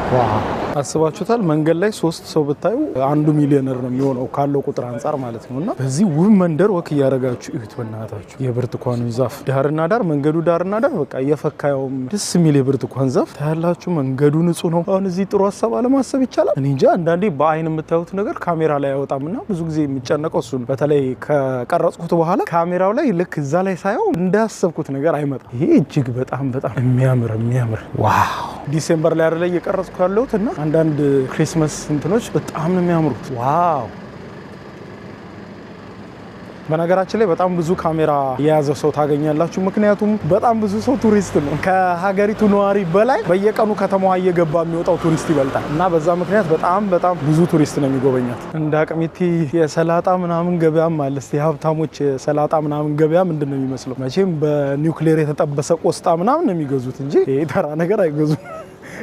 [SPEAKER 1] አስባችሁታል? መንገድ ላይ ሶስት ሰው ብታዩ አንዱ ሚሊዮነር ነው የሚሆነው ካለው ቁጥር አንጻር ማለት ነው። እና በዚህ ውብ መንደር walk እያረጋችሁ እዩት በእናታችሁ የብርቱካኑን ዛፍ ዳርና ዳር፣ መንገዱ ዳርና ዳር በቃ እየፈካየውም ደስ የሚል የብርቱካን ዛፍ ታያላችሁ። መንገዱ ንጹህ ነው። አሁን እዚህ ጥሩ ሀሳብ አለማሰብ ይቻላል? እኔ እንጃ። አንዳንዴ በአይን የምታዩት ነገር ካሜራ ላይ አይወጣም እና ብዙ ጊዜ የሚጨነቀው እሱ ነው። በተለይ ከቀረጽኩት በኋላ ካሜራው ላይ ልክ እዛ ላይ ሳየው እንዳሰብኩት ነገር አይመጣም። ይሄ እጅግ በጣም በጣም የሚያምር የሚያምር፣ wow! December ላይ አይደለ እየቀረጽኩ ያለሁት? እና አንዳንድ Christmas እንትኖች በጣም ነው የሚያምሩት። Wow! በነገራችን ላይ በጣም ብዙ ካሜራ የያዘ ሰው ታገኛላችሁ። ምክንያቱም በጣም ብዙ ሰው ቱሪስት ነው። ከሀገሪቱ ነዋሪ በላይ በየቀኑ ከተማዋ እየገባ የሚወጣው ቱሪስት ይበልጣል እና በዛ ምክንያት በጣም በጣም ብዙ ቱሪስት ነው የሚጎበኛት። እንደ አቅሚቲ የሰላጣ ምናምን ገበያም አለ። እስኪ የሀብታሞች የሰላጣ ምናምን ገበያ ምንድን ነው የሚመስለው? መቼም በኒውክሌር የተጠበሰ ቆስጣ ምናምን ነው የሚገዙት እንጂ ይሄ ተራ ነገር አይገዙም።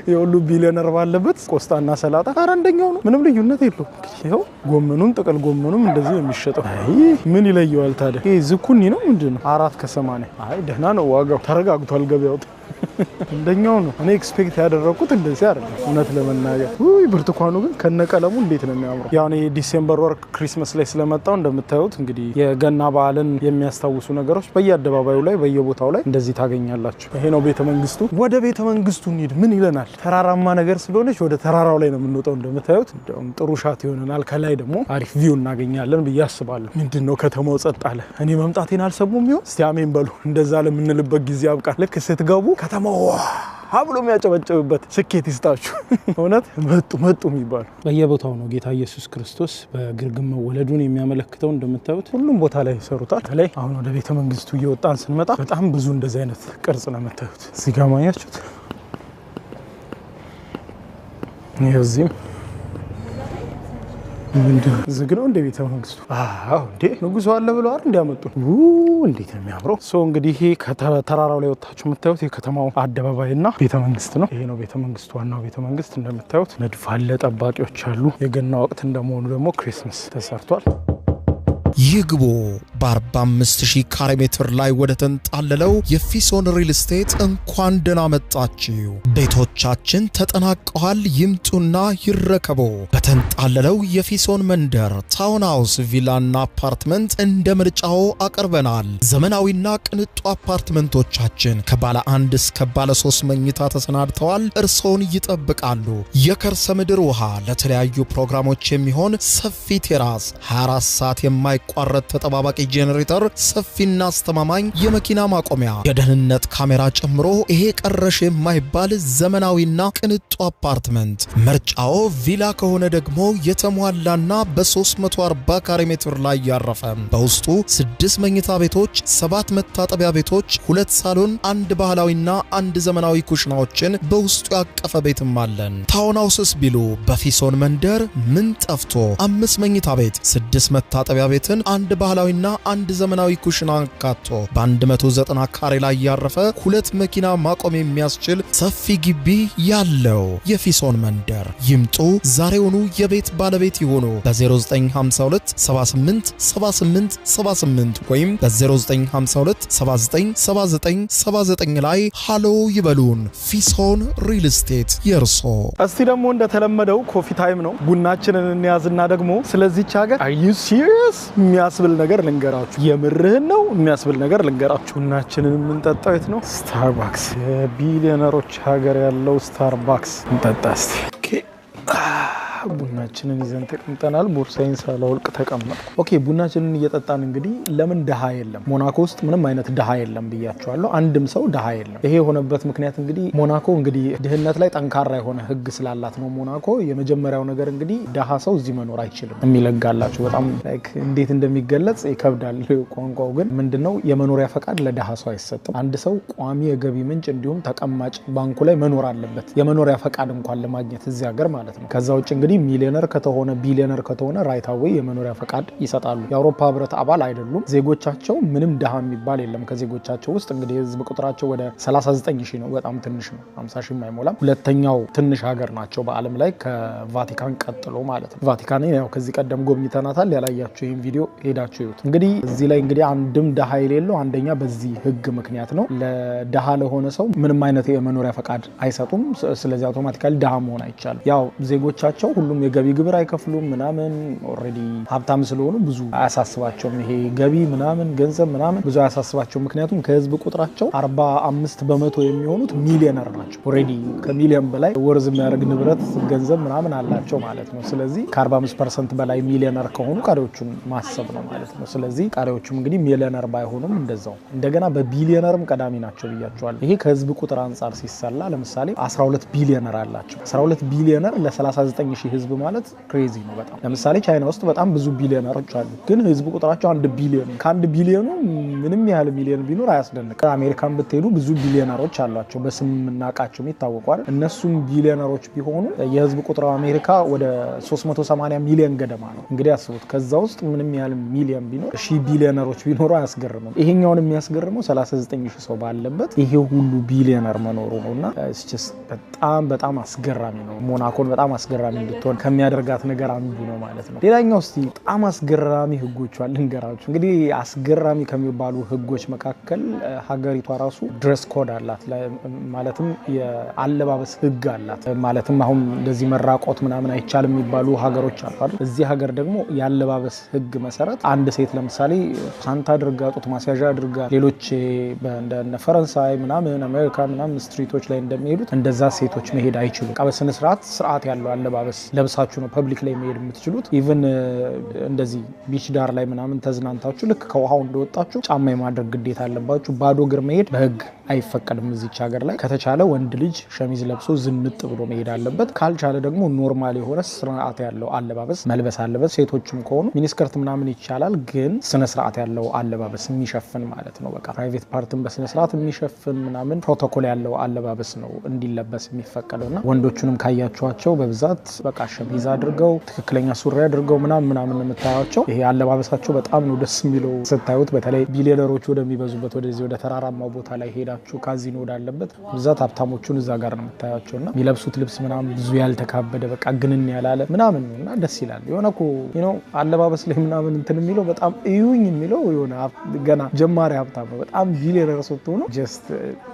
[SPEAKER 1] የሁሉ ቢሊዮነር ባለበት ቆስጣና ሰላጣ ኧረ አንደኛው ነው። ምንም ልዩነት የለውም። እንግዲህ ይኸው ጎመኑን፣ ጥቅል ጎመኑም እንደዚህ ነው የሚሸጠው። አይ ምን ይለየዋል ታዲያ? ይሄ ዝኩኒ ነው ምንድን ነው? 4.80። አይ ደህና ነው ዋጋው፣ ተረጋግቷል ገበያው። እንደኛው ነው። እኔ expect ያደረኩት እንደዚህ አይደለም እውነት ለመናገር። ውይ ብርቱካኑ ግን ከነቀለሙ እንዴት ነው የሚያምረው! ያው እኔ December ወር Christmas ላይ ስለመጣው እንደምታዩት እንግዲህ የገና በዓልን የሚያስታውሱ ነገሮች በየአደባባዩ ላይ በየቦታው ላይ እንደዚህ ታገኛላችሁ። ይሄ ነው ቤተ መንግስቱ። ወደ ቤተ መንግስቱ እንሂድ። ምን ይለናል? ተራራማ ነገር ስለሆነች ወደ ተራራው ላይ ነው የምንወጣው። እንደምታዩት እንደውም ጥሩ shot ይሆነናል። ከላይ ደግሞ አሪፍ view እናገኛለን ብዬ አስባለሁ። ምንድን ነው ከተማው ጸጥ አለ። እኔ መምጣቴን አልሰሙም ይሆን? እስቲ አሜን በሉ። እንደዛ ለምንልበት ጊዜ ያብቃል። ልክ ስትገቡ ከተማው ዋ ብሎ የሚያጨበጭብበት ስኬት ይስጣችሁ። እውነት መጡ መጡ የሚባሉ። በየቦታው ነው ጌታ ኢየሱስ ክርስቶስ በግርግም መወለዱን የሚያመለክተው። እንደምታዩት ሁሉም ቦታ ላይ ይሰሩታል። በተለይ አሁን ወደ ቤተ መንግስቱ እየወጣን ስንመጣ በጣም ብዙ እንደዚህ አይነት ቅርጽ ነው የምታዩት። እዚህ ጋር ማያችሁት፣ ይኸው እዚህም ምንድን ነው፣ ዝግ ነው እንደ ቤተ መንግስቱ? አዎ እንዴ፣ ንጉሱ አለ ብለው አይደል እንዲያመጡ። እንዴት ነው የሚያምረው! So እንግዲህ ይሄ ከተራራው ላይ ወጣችሁ የምታዩት የከተማው አደባባይና ቤተ መንግስት ነው። ይሄ ነው ቤተ መንግስቱ፣ ዋናው ቤተ መንግስት። እንደምታዩት መድፍ አለ፣ ጠባቂዎች አሉ። የገና ወቅት እንደመሆኑ ደግሞ Christmas ተሰርቷል።
[SPEAKER 2] ይግቡ፣ በ45,000 ካሬ ሜትር ላይ ወደ ተንጣለለው የፊሶን ሪል ስቴት እንኳን ደህና መጣችሁ። ቤቶቻችን ተጠናቀዋል። ይምጡና ይረከቡ። በተንጣለለው የፊሶን መንደር town house፣ ቪላና አፓርትመንት እንደ ምርጫዎ አቅርበናል። ዘመናዊና ቅንጡ አፓርትመንቶቻችን ከባለ አንድ እስከ ባለ ሶስት መኝታ ተሰናድተዋል። እርስዎን ይጠብቃሉ። የከርሰ ምድር ውሃ፣ ለተለያዩ ፕሮግራሞች የሚሆን ሰፊ terrace፣ 24 ሰዓት የማይቋረጥ ተጠባባቂ ጄኔሬተር፣ ሰፊና አስተማማኝ የመኪና ማቆሚያ፣ የደህንነት ካሜራ ጨምሮ ይሄ ቀረሽ የማይባል ዘመናዊና ቅንጡ አፓርትመንት። ምርጫዎ ቪላ ከሆነ ደግሞ የተሟላና በ340 ካሬ ሜትር ላይ ያረፈ፣ በውስጡ ስድስት መኝታ ቤቶች፣ ሰባት መታጠቢያ ቤቶች፣ ሁለት ሳሎን፣ አንድ ባህላዊና አንድ ዘመናዊ ኩሽናዎችን በውስጡ ያቀፈ ቤትም አለን። Town houses ቢሉ በፊሶን መንደር ምን ጠፍቶ፣ አምስት መኝታ ቤት፣ ስድስት መታጠቢያ ቤትን፣ አንድ ባህላዊና አንድ ዘመናዊ ኩሽና አካቶ በ190 ካሬ ላይ ያረፈ፣ ሁለት መኪና ማቆም የሚያስችል ሰፊ ግቢ ያለው የፊሶን መንደር። ይምጡ፣ ዛሬውኑ የቤት ባለቤት ይሁኑ። በ0952 78 78 78 ወይም በ0952 79 79 79 ላይ ሃሎ ይበሉን። ፊሶን ሪል ስቴት የእርሶ።
[SPEAKER 1] እስቲ ደግሞ እንደተለመደው coffee time ነው። ቡናችንን እንያዝና ደግሞ ስለዚች ሀገር are you serious? የሚያስብል ነገር ልንገራችሁ። የምርህን ነው የሚያስብል ነገር ልንገራችሁ። ቡናችንን የምንጠጣው የት ነው? Starbucks፣ የቢሊዮነሮች ሀገር ያለው Starbucks እንጠጣ እስቲ። ቡናችንን ይዘን ተቀምጠናል። ቦርሳዬን ሳላወልቅ ተቀመጥኩ። Okay፣ ቡናችንን እየጠጣን እንግዲህ ለምን ድሃ የለም? ሞናኮ ውስጥ ምንም አይነት ድሃ የለም ብያቸዋለሁ። አንድም ሰው ድሃ የለም። ይሄ የሆነበት ምክንያት እንግዲህ ሞናኮ እንግዲህ ድህነት ላይ ጠንካራ የሆነ ሕግ ስላላት ነው። ሞናኮ የመጀመሪያው ነገር እንግዲህ ድሃ ሰው እዚህ መኖር አይችልም የሚል ሕግ አላቸው። በጣም like እንዴት እንደሚገለጽ ይከብዳል ቋንቋው። ግን ምንድነው፣ የመኖሪያ ፈቃድ ለድሃ ሰው አይሰጥም። አንድ ሰው ቋሚ የገቢ ምንጭ እንዲሁም ተቀማጭ ባንኩ ላይ መኖር አለበት፣ የመኖሪያ ፈቃድ እንኳን ለማግኘት እዚህ ሀገር ማለት ነው። ከዛ ውጭ እንግዲህ ሚሊዮነር ከተሆነ፣ ቢሊዮነር ከተሆነ right away የመኖሪያ ፈቃድ ይሰጣሉ። የአውሮፓ ህብረት አባል አይደሉም። ዜጎቻቸው ምንም ድሃ የሚባል የለም። ከዜጎቻቸው ውስጥ እንግዲህ የህዝብ ቁጥራቸው ወደ 39 ሺህ ነው። በጣም ትንሽ ነው። 50 ሺህ አይሞላም። ሁለተኛው ትንሽ ሀገር ናቸው በዓለም ላይ ከቫቲካን ቀጥሎ ማለት ነው። ቫቲካን ያው ከዚህ ቀደም ጎብኝተናታል። ያላያችሁ ይህን ቪዲዮ ሄዳችሁ ይዩት። እንግዲህ እዚህ ላይ እንግዲህ አንድም ድሃ የሌለው አንደኛ በዚህ ህግ ምክንያት ነው። ለድሃ ለሆነ ሰው ምንም አይነት የመኖሪያ ፈቃድ አይሰጡም። ስለዚህ automatically ድሃ መሆን አይቻልም። ያው ዜጎቻቸው ሁሉም የገቢ ግብር አይከፍሉም ምናምን፣ already ሀብታም ስለሆኑ ብዙ አያሳስባቸውም። ይሄ ገቢ ምናምን ገንዘብ ምናምን ብዙ አያሳስባቸውም። ምክንያቱም ከህዝብ ቁጥራቸው 45% የሚሆኑት ሚሊዮነር ናቸው። Already ከሚሊዮን በላይ worth የሚያደርግ ንብረት ገንዘብ ምናምን አላቸው ማለት ነው። ስለዚህ ከ45% በላይ ሚሊዮነር ከሆኑ ቀሪዎቹን ማሰብ ነው ማለት ነው። ስለዚህ ቀሪዎቹም እንግዲህ ሚሊዮነር ባይሆኑም እንደዛው እንደገና በቢሊዮነርም ቀዳሚ ናቸው ብያቸዋለሁ። ይሄ ከህዝብ ቁጥር አንጻር ሲሰላ ለምሳሌ 12 ቢሊዮነር አላቸው። 12 ቢሊዮነር ለ39 ሺህ ህዝብ ማለት crazy ነው በጣም። ለምሳሌ ቻይና ውስጥ በጣም ብዙ ቢሊዮነሮች አሉ፣ ግን ህዝብ ቁጥራቸው 1 ቢሊዮን። ከ1 ቢሊዮኑ ምንም ያህል ሚሊዮን ቢኖር አያስደንቅም። አሜሪካን ብትሄዱ ብዙ ቢሊዮነሮች አሏቸው፣ በስም የምናውቃቸው የሚታወቁ አይደል? እነሱም ቢሊዮነሮች ቢሆኑ የህዝብ ቁጥር አሜሪካ ወደ 380 ሚሊዮን ገደማ ነው። እንግዲህ አስቡት፣ ከዛ ውስጥ ምንም ያህል ሚሊዮን ቢኖር፣ ሺህ ቢሊዮነሮች ቢኖሩ አያስገርምም። ይሄኛውን የሚያስገርመው 39 ሺህ ሰው ባለበት ይሄ ሁሉ ቢሊዮነር መኖሩ ነው እና በጣም በጣም አስገራሚ ነው። ሞናኮን በጣም አስገራሚ እንድትሆን ከሚያደርጋት ነገር አንዱ ነው ማለት ነው። ሌላኛው እስቲ በጣም አስገራሚ ህጎቿን ልንገራችሁ። እንግዲህ አስገራሚ ከሚባሉ ህጎች መካከል ሀገሪቷ ራሱ dress code አላት። ማለትም የአለባበስ ህግ አላት። ማለትም አሁን እንደዚህ መራቆት ምናምን አይቻልም የሚባሉ ሀገሮች አሉ አይደል? እዚህ ሀገር ደግሞ የአለባበስ ህግ መሰረት አንድ ሴት ለምሳሌ ፓንት አድርጋ፣ ጡት ማስያዣ አድርጋ፣ ሌሎች እንደነ ፈረንሳይ ምናምን አሜሪካ ምናምን street ኦች ላይ እንደሚሄዱት እንደዛ ሴቶች መሄድ አይችሉም። በስነ ስርዓት ስርዓት ያለው አለባበስ ለብሳችሁ ነው public ላይ መሄድ የምትችሉት። Even እንደዚህ beach ዳር ላይ ምናምን ተዝናንታችሁ ልክ ከውሃው እንደወጣችሁ ጫማ የማድረግ ግዴታ አለባችሁ። ባዶ እግር መሄድ በህግ አይፈቀድም እዚች ሀገር ላይ። ከተቻለ ወንድ ልጅ ሸሚዝ ለብሶ ዝንጥ ብሎ መሄድ አለበት። ካልቻለ ደግሞ normal የሆነ ስርዓት ያለው አለባበስ መልበስ አለበት። ሴቶችም ከሆኑ miniskirt ምናምን ይቻላል፣ ግን ስነ ስርዓት ያለው አለባበስ የሚሸፍን ማለት ነው። በቃ private part ን በስነ ስርዓት የሚሸፍን ምናምን ፕሮቶኮል ያለው አለባበስ ነው እንዲለበስ የሚፈቀደው። እና ወንዶቹንም ካያችኋቸው በብዛት በቃ ሸሚዝ አድርገው፣ ትክክለኛ ሱሪ አድርገው ምናምን ምናምን የምታያቸው። ይሄ አለባበሳቸው በጣም ነው ደስ የሚለው ስታዩት። በተለይ ቢሊዮነሮች ወደሚበዙበት ወደዚህ ወደ ተራራማው ቦታ ላይ ሄዳችሁ ካዚኖ ወዳለበት ብዛት ሀብታሞቹን እዛ ጋር ነው የምታያቸው። እና የሚለብሱት ልብስ ምናምን ብዙ ያልተካበደ፣ በቃ ግንን ያላለ ምናምን ነው እና ደስ ይላል። የሆነ እኮ አለባበስ ላይ ምናምን እንትን የሚለው፣ በጣም እዩኝ የሚለው የሆነ ገና ጀማሪ ሀብታም ነው። በጣም ቢሊዮነር ስትሆኑ just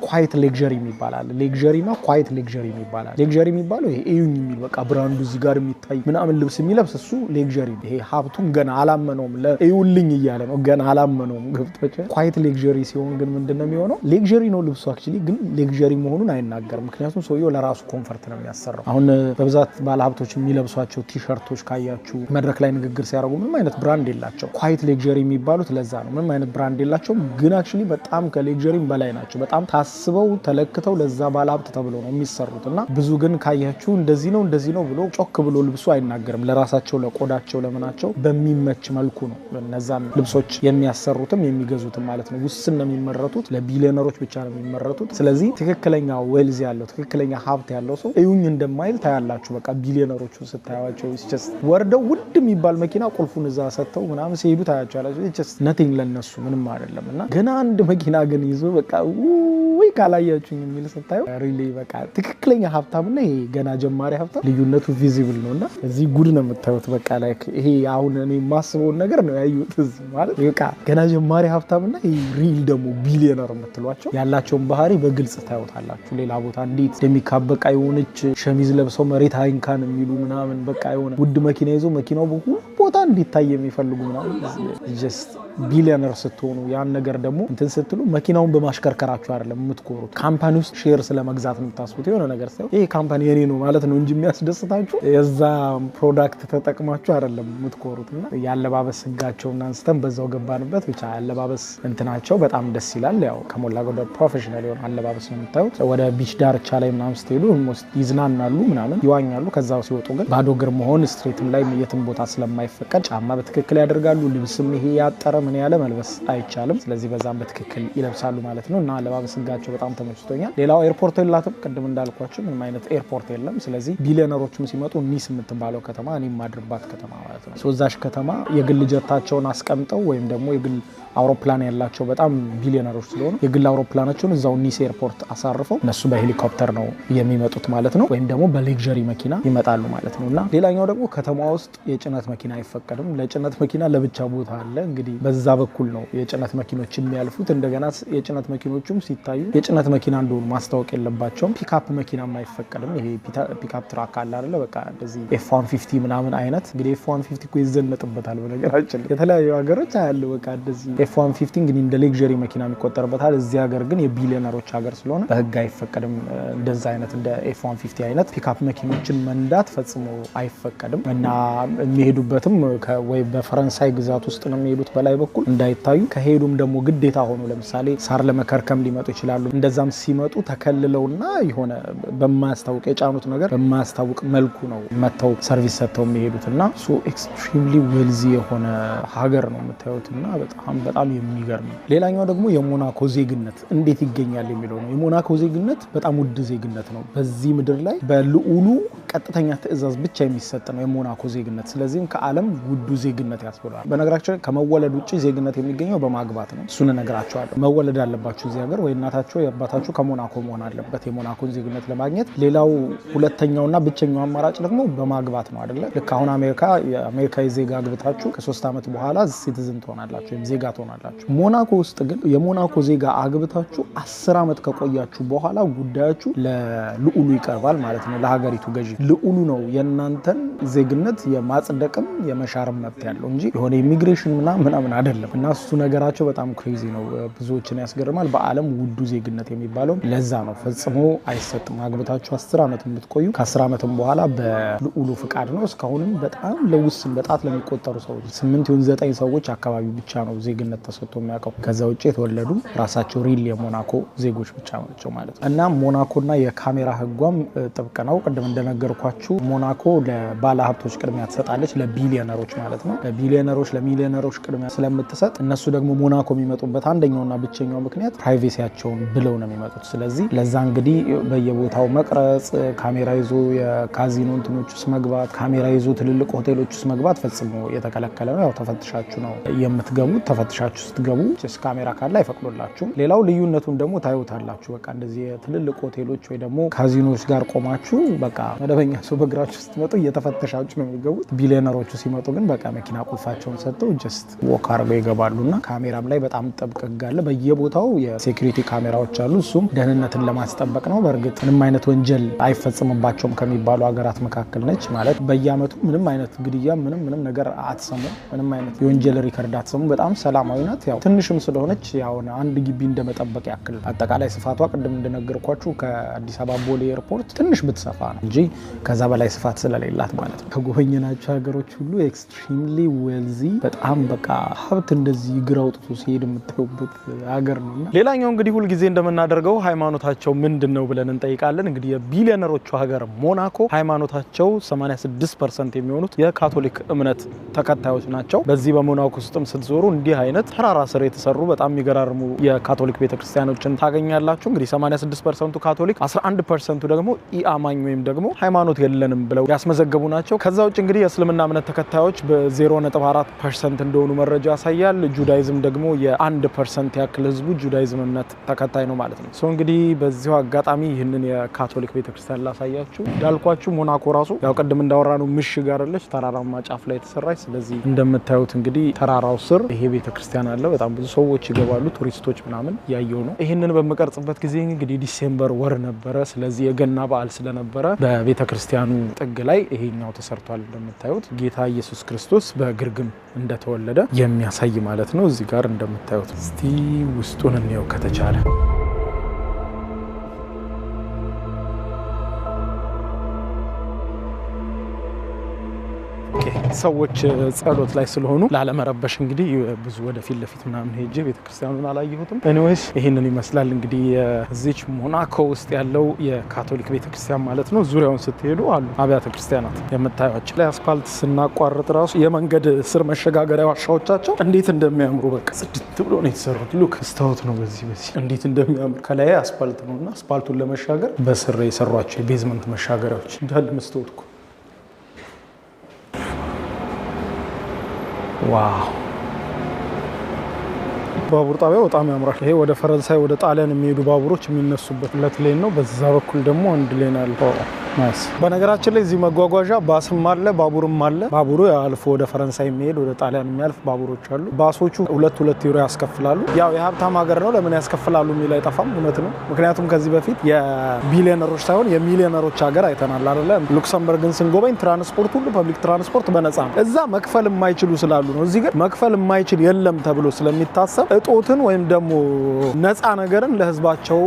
[SPEAKER 1] quiet luxury የሚባል አለ። Luxury እና quiet luxury የሚባል አለ። Luxury የሚባለው ይሄ እዩኝ የሚል፣ በቃ brand ኡ እዚህ ጋር የሚታይ ምናምን ልብስ የሚለብስ እሱ luxury። ይሄ ሀብቱን ገና አላመነውም፣ እዩልኝ እያለ ነው፣ ገና አላመነውም። ገብቶች quiet luxury ሲሆን ግን ምንድን ነው የሚሆነው? Luxury ነው ልብሱ actually፣ ግን luxury መሆኑን አይናገርም። ምክንያቱም ሰውየው ለራሱ comfort ነው የሚያሰራው። አሁን በብዛት ባለሀብቶች የሚለብሷቸው ቲሸርቶች ካያችሁ መድረክ ላይ ንግግር ሲያደርጉ ምንም አይነት brand የላቸው። Quiet luxury የሚባሉት ለዛ ነው። ምንም አይነት brand የላቸውም፣ ግን actually በጣም ከ luxury ም በላይ ናቸው። በጣም ታስበው ተለክተው ለዛ ባለሀብት ተብሎ ነው የሚሰሩት። እና ብዙ ግን ካያችሁ እንደዚህ ነው እንደዚህ ነው ብሎ ጮክ ብሎ ልብሱ አይናገርም። ለራሳቸው ለቆዳቸው ለምናቸው በሚመች መልኩ ነው እነዛን ልብሶች የሚያሰሩትም የሚገዙትም ማለት ነው። ውስን ነው የሚመረቱት፣ ለቢሊዮነሮች ብቻ ነው የሚመረቱት። ስለዚህ ትክክለኛ wealth ያለው፣ ትክክለኛ ሀብት ያለው ሰው እዩኝ እንደማይል ታያላችሁ። በቃ ቢሊዮነሮቹን ስታያቸው just ወርደው ውድ የሚባል መኪና ቁልፉን እዛ ሰጥተው ምናምን ሲሄዱ ታያቸዋላችሁ። Just nothing፣ ለነሱ ምንም አይደለም። እና ገና አንድ መኪና ግን ይዞ በቃ ወይ ካላያችሁኝ የሚል ስታዩ really በቃ ትክክለኛ ሀብታምና ይሄ ገና ጀማሪ ሀብታም ልዩነቱ visible ነው። እና እዚህ ጉድ ነው የምታዩት። በቃ like ይሄ አሁን እኔ የማስበውን ነገር ነው ያዩት እዚህ። ማለት በቃ ገና ጀማሪ ሀብታምና ይሄ real ደግሞ ቢሊዮነር የምትሏቸው ያላቸውን ባህሪ በግልጽ ታዩታላችሁ። ሌላ ቦታ እንዴት እንደሚካበቃ፣ የሆነች ሸሚዝ ለብሰው መሬት አይንካን የሚሉ ምናምን፣ በቃ የሆነ ውድ መኪና ይዞ መኪናው በሁሉ ቦታ እንዲታይ የሚፈልጉ ምናምን just ቢሊዮነር ስትሆኑ ያን ነገር ደግሞ እንትን ስትሉ መኪናውን በማሽከርከራችሁ አይደለም የምትኮሩት፣ company ውስጥ share ስለመግዛት ነው የምታስቡት። የሆነ ነገር ሳይሆን ይሄ company የኔ ነው ማለት ነው እንጂ የሚያስደስታችሁ የዛ product ተጠቅማችሁ አይደለም የምትኮሩት። እና የአለባበስ ህጋቸውን አንስተን በዛው ገባንበት። ብቻ የአለባበስ እንትናቸው በጣም ደስ ይላል። ያው ከሞላ ጎደል professional የሆነ አለባበስ ነው የምታዩት። ወደ beach ዳርቻ ላይ ምናምን ስትሄዱ almost ይዝናናሉ ምናምን ይዋኛሉ። ከዛ ሲወጡ ግን ባዶ እግር መሆን street ም ላይ የትም ቦታ ስለማይፈቀድ ጫማ በትክክል ያደርጋሉ። ልብስም ይሄ ያጠረ ምን ያለ መልበስ አይቻልም። ስለዚህ በዛም በትክክል ይለብሳሉ ማለት ነው። እና አለባበስ ህጋቸው በጣም ተመችቶኛል። ሌላው airport የላትም። ቅድም እንዳልኳቸው ምንም አይነት airport የለም። ስለዚህ ቢሊዮነሮችም ሲመጡ ኒስ የምትባለው ከተማ እኔ የማድርባት ከተማ ማለት ነው። እዛሽ ከተማ የግል ጀታቸውን አስቀምጠው ወይም ደግሞ የግል አውሮፕላን ያላቸው በጣም ቢሊዮነሮች ስለሆኑ የግል አውሮፕላናቸውን እዛው ኒስ airport አሳርፈው እነሱ በሄሊኮፕተር ነው የሚመጡት ማለት ነው። ወይም ደግሞ በ luxury መኪና ይመጣሉ ማለት ነው። እና ሌላኛው ደግሞ ከተማ ውስጥ የጭነት መኪና አይፈቀድም። ለጭነት መኪና ለብቻ ቦታ አለ። እንግዲህ በዛ በኩል ነው የጭነት መኪኖች የሚያልፉት። እንደገና የጭነት መኪኖቹም ሲታዩ የጭነት መኪና እንደሆኑ ማስታወቅ የለባቸውም። ፒካፕ መኪናም አይፈቀድም። ይሄ pickup truck አለ አይደለ? በቃ እንደዚህ F-150 ምናምን አይነት። እንግዲህ F-150 እኮ ይዘነጥበታል። በነገራችን ላይ የተለያዩ ሀገሮች አያሉ በቃ እንደዚህ F-150 እንግዲህ እንደ luxury መኪና የሚቆጠርበታል። እዚህ ሀገር ግን የቢሊዮነሮች ሀገር ስለሆነ በህግ አይፈቀድም። እንደዛ አይነት እንደ F-150 አይነት ፒካፕ መኪኖችን መንዳት ፈጽሞ አይፈቀድም። እና የሚሄዱበትም ወይ በፈረንሳይ ግዛት ውስጥ ነው የሚሄዱት በላይ በኩል እንዳይታዩ። ከሄዱም ደግሞ ግዴታ ሆኖ ለምሳሌ ሳር ለመከርከም ሊመጡ ይችላሉ። እንደዛም ሲመጡ ተከልለውና የሆነ በማያስታውቅ የጫኑት ነገር በማያስታውቅ መልኩ ነው መተው service ሰጥተው የሚሄዱት። እና so extremely wealthy የሆነ ሀገር ነው የምታዩት እና በጣም በጣም የሚገርም ነው። ሌላኛው ደግሞ የሞናኮ ዜግነት እንዴት ይገኛል የሚለው ነው። የሞናኮ ዜግነት በጣም ውድ ዜግነት ነው። በዚህ ምድር ላይ በልዑሉ ቀጥተኛ ትዕዛዝ ብቻ የሚሰጥ ነው የሞናኮ ዜግነት። ስለዚህም ከዓለም ውዱ ዜግነት ያስብለዋል። በነገራችን ከመወለድ ውጭ ዜግነት የሚገኘው በማግባት ነው። እሱን እነግራቸዋለሁ። መወለድ አለባችሁ እዚህ ሀገር ወይ እናታችሁ የአባታችሁ ከሞናኮ መሆን አለበት የሞናኮን ዜግነት ለማግኘት። ሌላው ሁለተኛውና ብቸኛው አማራጭ ደግሞ በማግባት ነው አይደለ? ልክ አሁን አሜሪካ የአሜሪካ ዜጋ አግብታችሁ ከ3 ዓመት በኋላ citizen ትሆናላችሁ ወይም ዜጋ ትሆናላችሁ። ሞናኮ ውስጥ ግን የሞናኮ ዜጋ አግብታችሁ 10 ዓመት ከቆያችሁ በኋላ ጉዳያችሁ ለልዑሉ ይቀርባል ማለት ነው፣ ለሀገሪቱ ገዢ። ልዑሉ ነው የእናንተን ዜግነት የማጽደቅም የመሻርም መብት ያለው እንጂ የሆነ ኢሚግሬሽን ምናምን ምናምን አይደለም። እና እሱ ነገራቸው በጣም crazy ነው፣ ብዙዎችን ያስገርማል። በዓለም ውዱ ዜግነት የሚባለው ለዛ ነው። ፈጽሞ አይሰጥም። አግብታችሁ 10 ዓመት የምትቆዩ ከ10 ዓመትም በኋላ በልዑሉ ፍቃድ ነው። እስካሁንም በጣም ለውስን በጣት ለሚቆጠሩ ሰዎች ስምንት ይሁን ዘጠኝ ሰዎች አካባቢ ብቻ ነው ዜግነት ተሰጥቶ የሚያውቀው። ከዛ ውጭ የተወለዱ ራሳቸው real የሞናኮ ዜጎች ብቻ ናቸው ማለት ነው። እና ሞናኮና የካሜራ ህጓም ጥብቅ ነው። ቅድም እንደነገርኳችሁ ሞናኮ ለባለ ሀብቶች ቅድሚያ ትሰጣለች፣ ለቢሊዮነሮች ማለት ነው። ለቢሊዮነሮች ለሚሊዮነሮች ቅድሚያ ስለምትሰጥ እነሱ ደግሞ ሞናኮ የሚመጡበት አንደኛውና ብቸኛው ምክንያት privacy ያቸውን ብለው ነው የሚመጡት። ስለዚህ ለዛ እንግዲህ በየቦታው መቅረጽ፣ ካሜራ ይዞ የካዚኖ እንትኖች ውስጥ መግባት፣ ካሜራ ይዞ ትልልቅ ሆቴሎች ውስጥ መግባት ፈጽሞ የተከለከለ ነው። ያው ተፈትሻችሁ ነው የምትገቡት። ተፈትሻችሁ ስትገቡ ካሜራ ካለ አይፈቅዱላችሁም። ሌላው ልዩነቱን ደግሞ ታዩታላችሁ። በቃ እንደዚህ የትልልቅ ሆቴሎች ወይ ደግሞ ካዚኖች ጋር ቆማችሁ በቃ መደበኛ ሰው በእግራችሁ ስትመጡ እየተፈተሻችሁ ነው የሚገቡት። ቢሊዮነሮቹ ሲመጡ ግን በቃ መኪና ቁልፋቸውን ሰጥተው just walk አድርገው ይገባሉ። እና ካሜራም ላይ በጣም ጥብቅ ሕግ አለ። በየቦታው የ security ካሜራዎች አሉ። እሱም ደህንነትን ለማስጠበቅ ነው። በእርግጥ ምንም አይነት ወንጀል አይፈጽምባቸውም ከሚባሉ ሀገራት መካከል ነች። ማለት በየአመቱ ምንም አይነት ግድያ፣ ምንም ምንም ነገር አትሰሙ። ምንም አይነት የወንጀል record አትሰሙ። በጣም ሰላማዊ ናት። ያው ትንሽም ስለሆነች ያው አንድ ግቢ እንደመጠበቅ ያክል አጠቃላይ ስፋቷ ቅድም እንደነገርኳችሁ ከአዲስ አበባ ቦሌ airport ትንሽ ብትሰፋ ነው እንጂ ከዛ በላይ ስፋት ስለሌላት ማለት ነው። ከጎበኘናቸው ሀገሮች ሁሉ extremely wealthy፣ በጣም በቃ ሀብት እንደዚህ እግር አውጥቶ ሲሄድ የምታዩበት ሀገር ነው። እና ሌላኛው እንግዲህ ሁልጊዜ እንደምናደርገው ሃይማኖታቸው ምንድን ነው ብለን እንጠይቃለን። እንግዲህ የቢሊዮነሮቹ ሀገር ሞናኮ ሃይማኖታቸው 86% የሚሆኑት የካቶሊክ እምነት ተከታዮች ናቸው። በዚህ በሞናኮ ውስጥም ስትዞሩ እንዲህ አይነት ተራራ ስር የተሰሩ በጣም የሚገራርሙ የካቶሊክ ቤተክርስቲያኖችን ታገኛላችሁ። እንግዲህ 86% ቱ ካቶሊክ፣ 11% ቱ ደግሞ ኢአማኝ ወይም ደግሞ ሃይማኖት የለንም ብለው ያስመዘገቡ ናቸው። ከዛ ውጭ እንግዲህ የእስልምና እምነት ተከታዮች በ0.4% እንደሆኑ መረጃ ያሳያል። Judaism ደግሞ የ1% ያክል ህዝቡ Judaism እምነት ተከታይ ነው ማለት ነው። So እንግዲህ በዚሁ አጋጣሚ ይህንን የካቶሊክ ቤተክርስቲያን ላሳያችሁ። እንዳልኳችሁ ሞናኮ ራሱ ያው ቅድም እንዳወራነው ምሽግ አይደለች፣ ተራራማ ጫፍ ላይ የተሰራች። ስለዚህ እንደምታዩት እንግዲህ ተራራው ስር ይሄ ቤተክርስቲያን አለ። በጣም ብዙ ሰዎች ይገባሉ፣ ቱሪስቶች ምናምን ያየው ነው። ይህንን በምቀርጽበት ጊዜ እንግዲህ December ወር ነበረ። ስለዚህ የገና በዓል ስለነበረ በቤተክርስቲያኑ ጥግ ላይ ይሄኛው ተሰርቷል። እንደምታዩት ጌታ ኢየሱስ ክርስቶስ በግርግም እንደተወለደ የሚያሳይ ማለት ነው። እዚህ ጋር እንደምታዩት እስቲ ውስጡን እንየው ከተቻለ። ሰዎች ጸሎት ላይ ስለሆኑ ላለመረበሽ እንግዲህ ብዙ ወደፊት ለፊት ምናምን ሄጄ ቤተክርስቲያኑን አላየሁትም። Anyways ይህንን ይመስላል እንግዲህ እዚች ሞናኮ ውስጥ ያለው የካቶሊክ ቤተክርስቲያን ማለት ነው። ዙሪያውን ስትሄዱ አሉ አብያተ ክርስቲያናት የምታዩቸው። ላይ አስፓልት ስናቋርጥ ራሱ የመንገድ ስር መሸጋገሪያ ዋሻዎቻቸው እንዴት እንደሚያምሩ በቃ ጽድት ብሎ ነው የተሰሩት። Look መስታወት ነው በዚህ በዚህ እንዴት እንደሚያምር። ከላይ አስፓልት ነው እና አስፓልቱን ለመሻገር በስር የሰሯቸው የ basement መሻገሪያዎች እንዳለ መስታወት እኮ። Wow፣ ባቡር ጣቢያው በጣም ያምራል። ይሄ ወደ ፈረንሳይ ወደ ጣሊያን የሚሄዱ ባቡሮች የሚነሱበት ሁለት lane ነው። በዛ በኩል ደግሞ አንድ lane አለ። Nice። በነገራችን ላይ እዚህ መጓጓዣ ባስም አለ ባቡርም አለ። ባቡሩ አልፎ ወደ ፈረንሳይ የሚሄድ ወደ ጣሊያን የሚያልፍ ባቡሮች አሉ። ባሶቹ 2 2 ዩሮ ያስከፍላሉ። ያው የሀብታም ሀገር ነው፣ ለምን ያስከፍላሉ የሚል አይጠፋም። እውነት ነው። ምክንያቱም ከዚህ በፊት የቢሊዮነሮች ሳይሆን የሚሊዮነሮች ሀገር አይተናል አይደለ? ሉክሰምበርግን ስንጎበኝ ትራንስፖርት ሁሉ public transport በነፃ ነው። እዛ መክፈል የማይችሉ ስላሉ ነው። እዚህ ግን መክፈል የማይችል የለም ተብሎ ስለሚታሰብ እጦትን ወይም ደግሞ ነፃ ነገርን ለህዝባቸው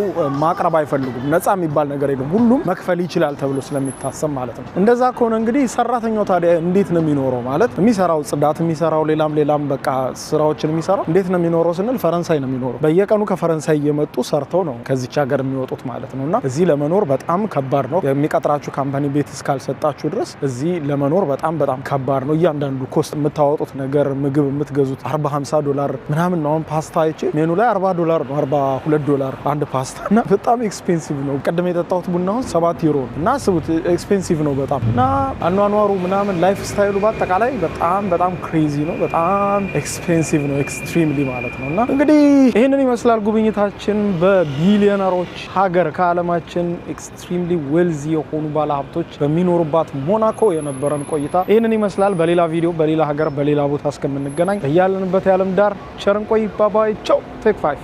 [SPEAKER 1] ማቅረብ አይፈልጉም። ነፃ የሚባል ነገር የለም። ሁሉም መክፈል ይችላል ተብሎ ስለሚታሰብ ማለት ነው። እንደዛ ከሆነ እንግዲህ ሰራተኛው ታዲያ እንዴት ነው የሚኖረው? ማለት የሚሰራው ጽዳት የሚሰራው ሌላም ሌላም በቃ ስራዎችን የሚሰራው እንዴት ነው የሚኖረው ስንል ፈረንሳይ ነው የሚኖረው። በየቀኑ ከፈረንሳይ እየመጡ ሰርተው ነው ከዚች ሀገር የሚወጡት ማለት ነው። እና እዚህ ለመኖር በጣም ከባድ ነው። የሚቀጥራችሁ company ቤት እስካልሰጣችሁ ድረስ እዚህ ለመኖር በጣም በጣም ከባድ ነው። እያንዳንዱ cost የምታወጡት ነገር ምግብ የምትገዙት 40 50 ዶላር ምናምን ነው። አሁን ፓስታ አይቼ ሜኑ ላይ 40 ዶላር ነው፣ 42 ዶላር አንድ ፓስታ እና በጣም expensive ነው። ቅድም የጠጣሁት ቡና አሁን 7 ዩሮ ነው እና አስቡት expensive ነው በጣም። እና አኗኗሩ ምናምን lifestyle ኡ በአጠቃላይ በጣም በጣም crazy ነው። በጣም expensive ነው extremely ማለት ነው። እና እንግዲህ ይህንን ይመስላል ጉብኝታችን በቢሊዮነሮች ሀገር ከዓለማችን extremely wealthy የሆኑ ባለሀብቶች በሚኖሩባት ሞናኮ የነበረን ቆይታ ይህንን ይመስላል። በሌላ ቪዲዮ በሌላ ሀገር በሌላ ቦታ እስከምንገናኝ በያለንበት የዓለም ዳር ቸር እንቆይ። Bye bye፣ ቻው፣ take five።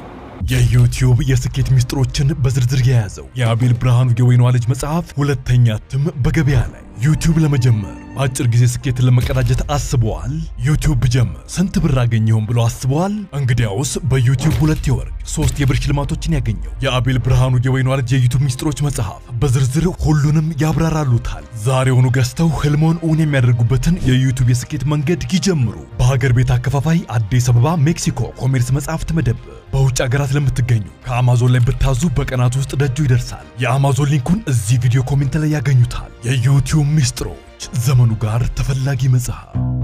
[SPEAKER 4] የዩቲዩብ የስኬት ሚስጥሮችን በዝርዝር የያዘው የአቤል ብርሃኑ የወይኗ ልጅ መጽሐፍ ሁለተኛ እትም በገበያ ላይ። ዩቲዩብ ለመጀመር በአጭር ጊዜ ስኬትን ለመቀዳጀት አስበዋል? ዩቲዩብ ብጀምር ስንት ብር አገኘሁም ብሎ አስበዋል? እንግዲያውስ በዩቲዩብ ሁለት የወርቅ ሶስት የብር ሽልማቶችን ያገኘው የአቤል ብርሃኑ የወይኗ ልጅ የዩቲዩብ ሚስጥሮች መጽሐፍ በዝርዝር ሁሉንም ያብራራሉታል። ዛሬውኑ ገዝተው ህልሞን እውን የሚያደርጉበትን የዩቲዩብ የስኬት መንገድ ይጀምሩ። በሀገር ቤት አከፋፋይ አዲስ አበባ ሜክሲኮ ኮሜርስ መጽሐፍት መደብር፣ በውጭ ሀገራት ለምትገኙ ከአማዞን ላይ ብታዙ በቀናት ውስጥ ደጆ ይደርሳል። የአማዞን link ኡን እዚህ ቪዲዮ comment ላይ ያገኙታል። የዩቲዩብ ሚስጥሮች ዘመኑ ጋር ተፈላጊ መጽሐፍ።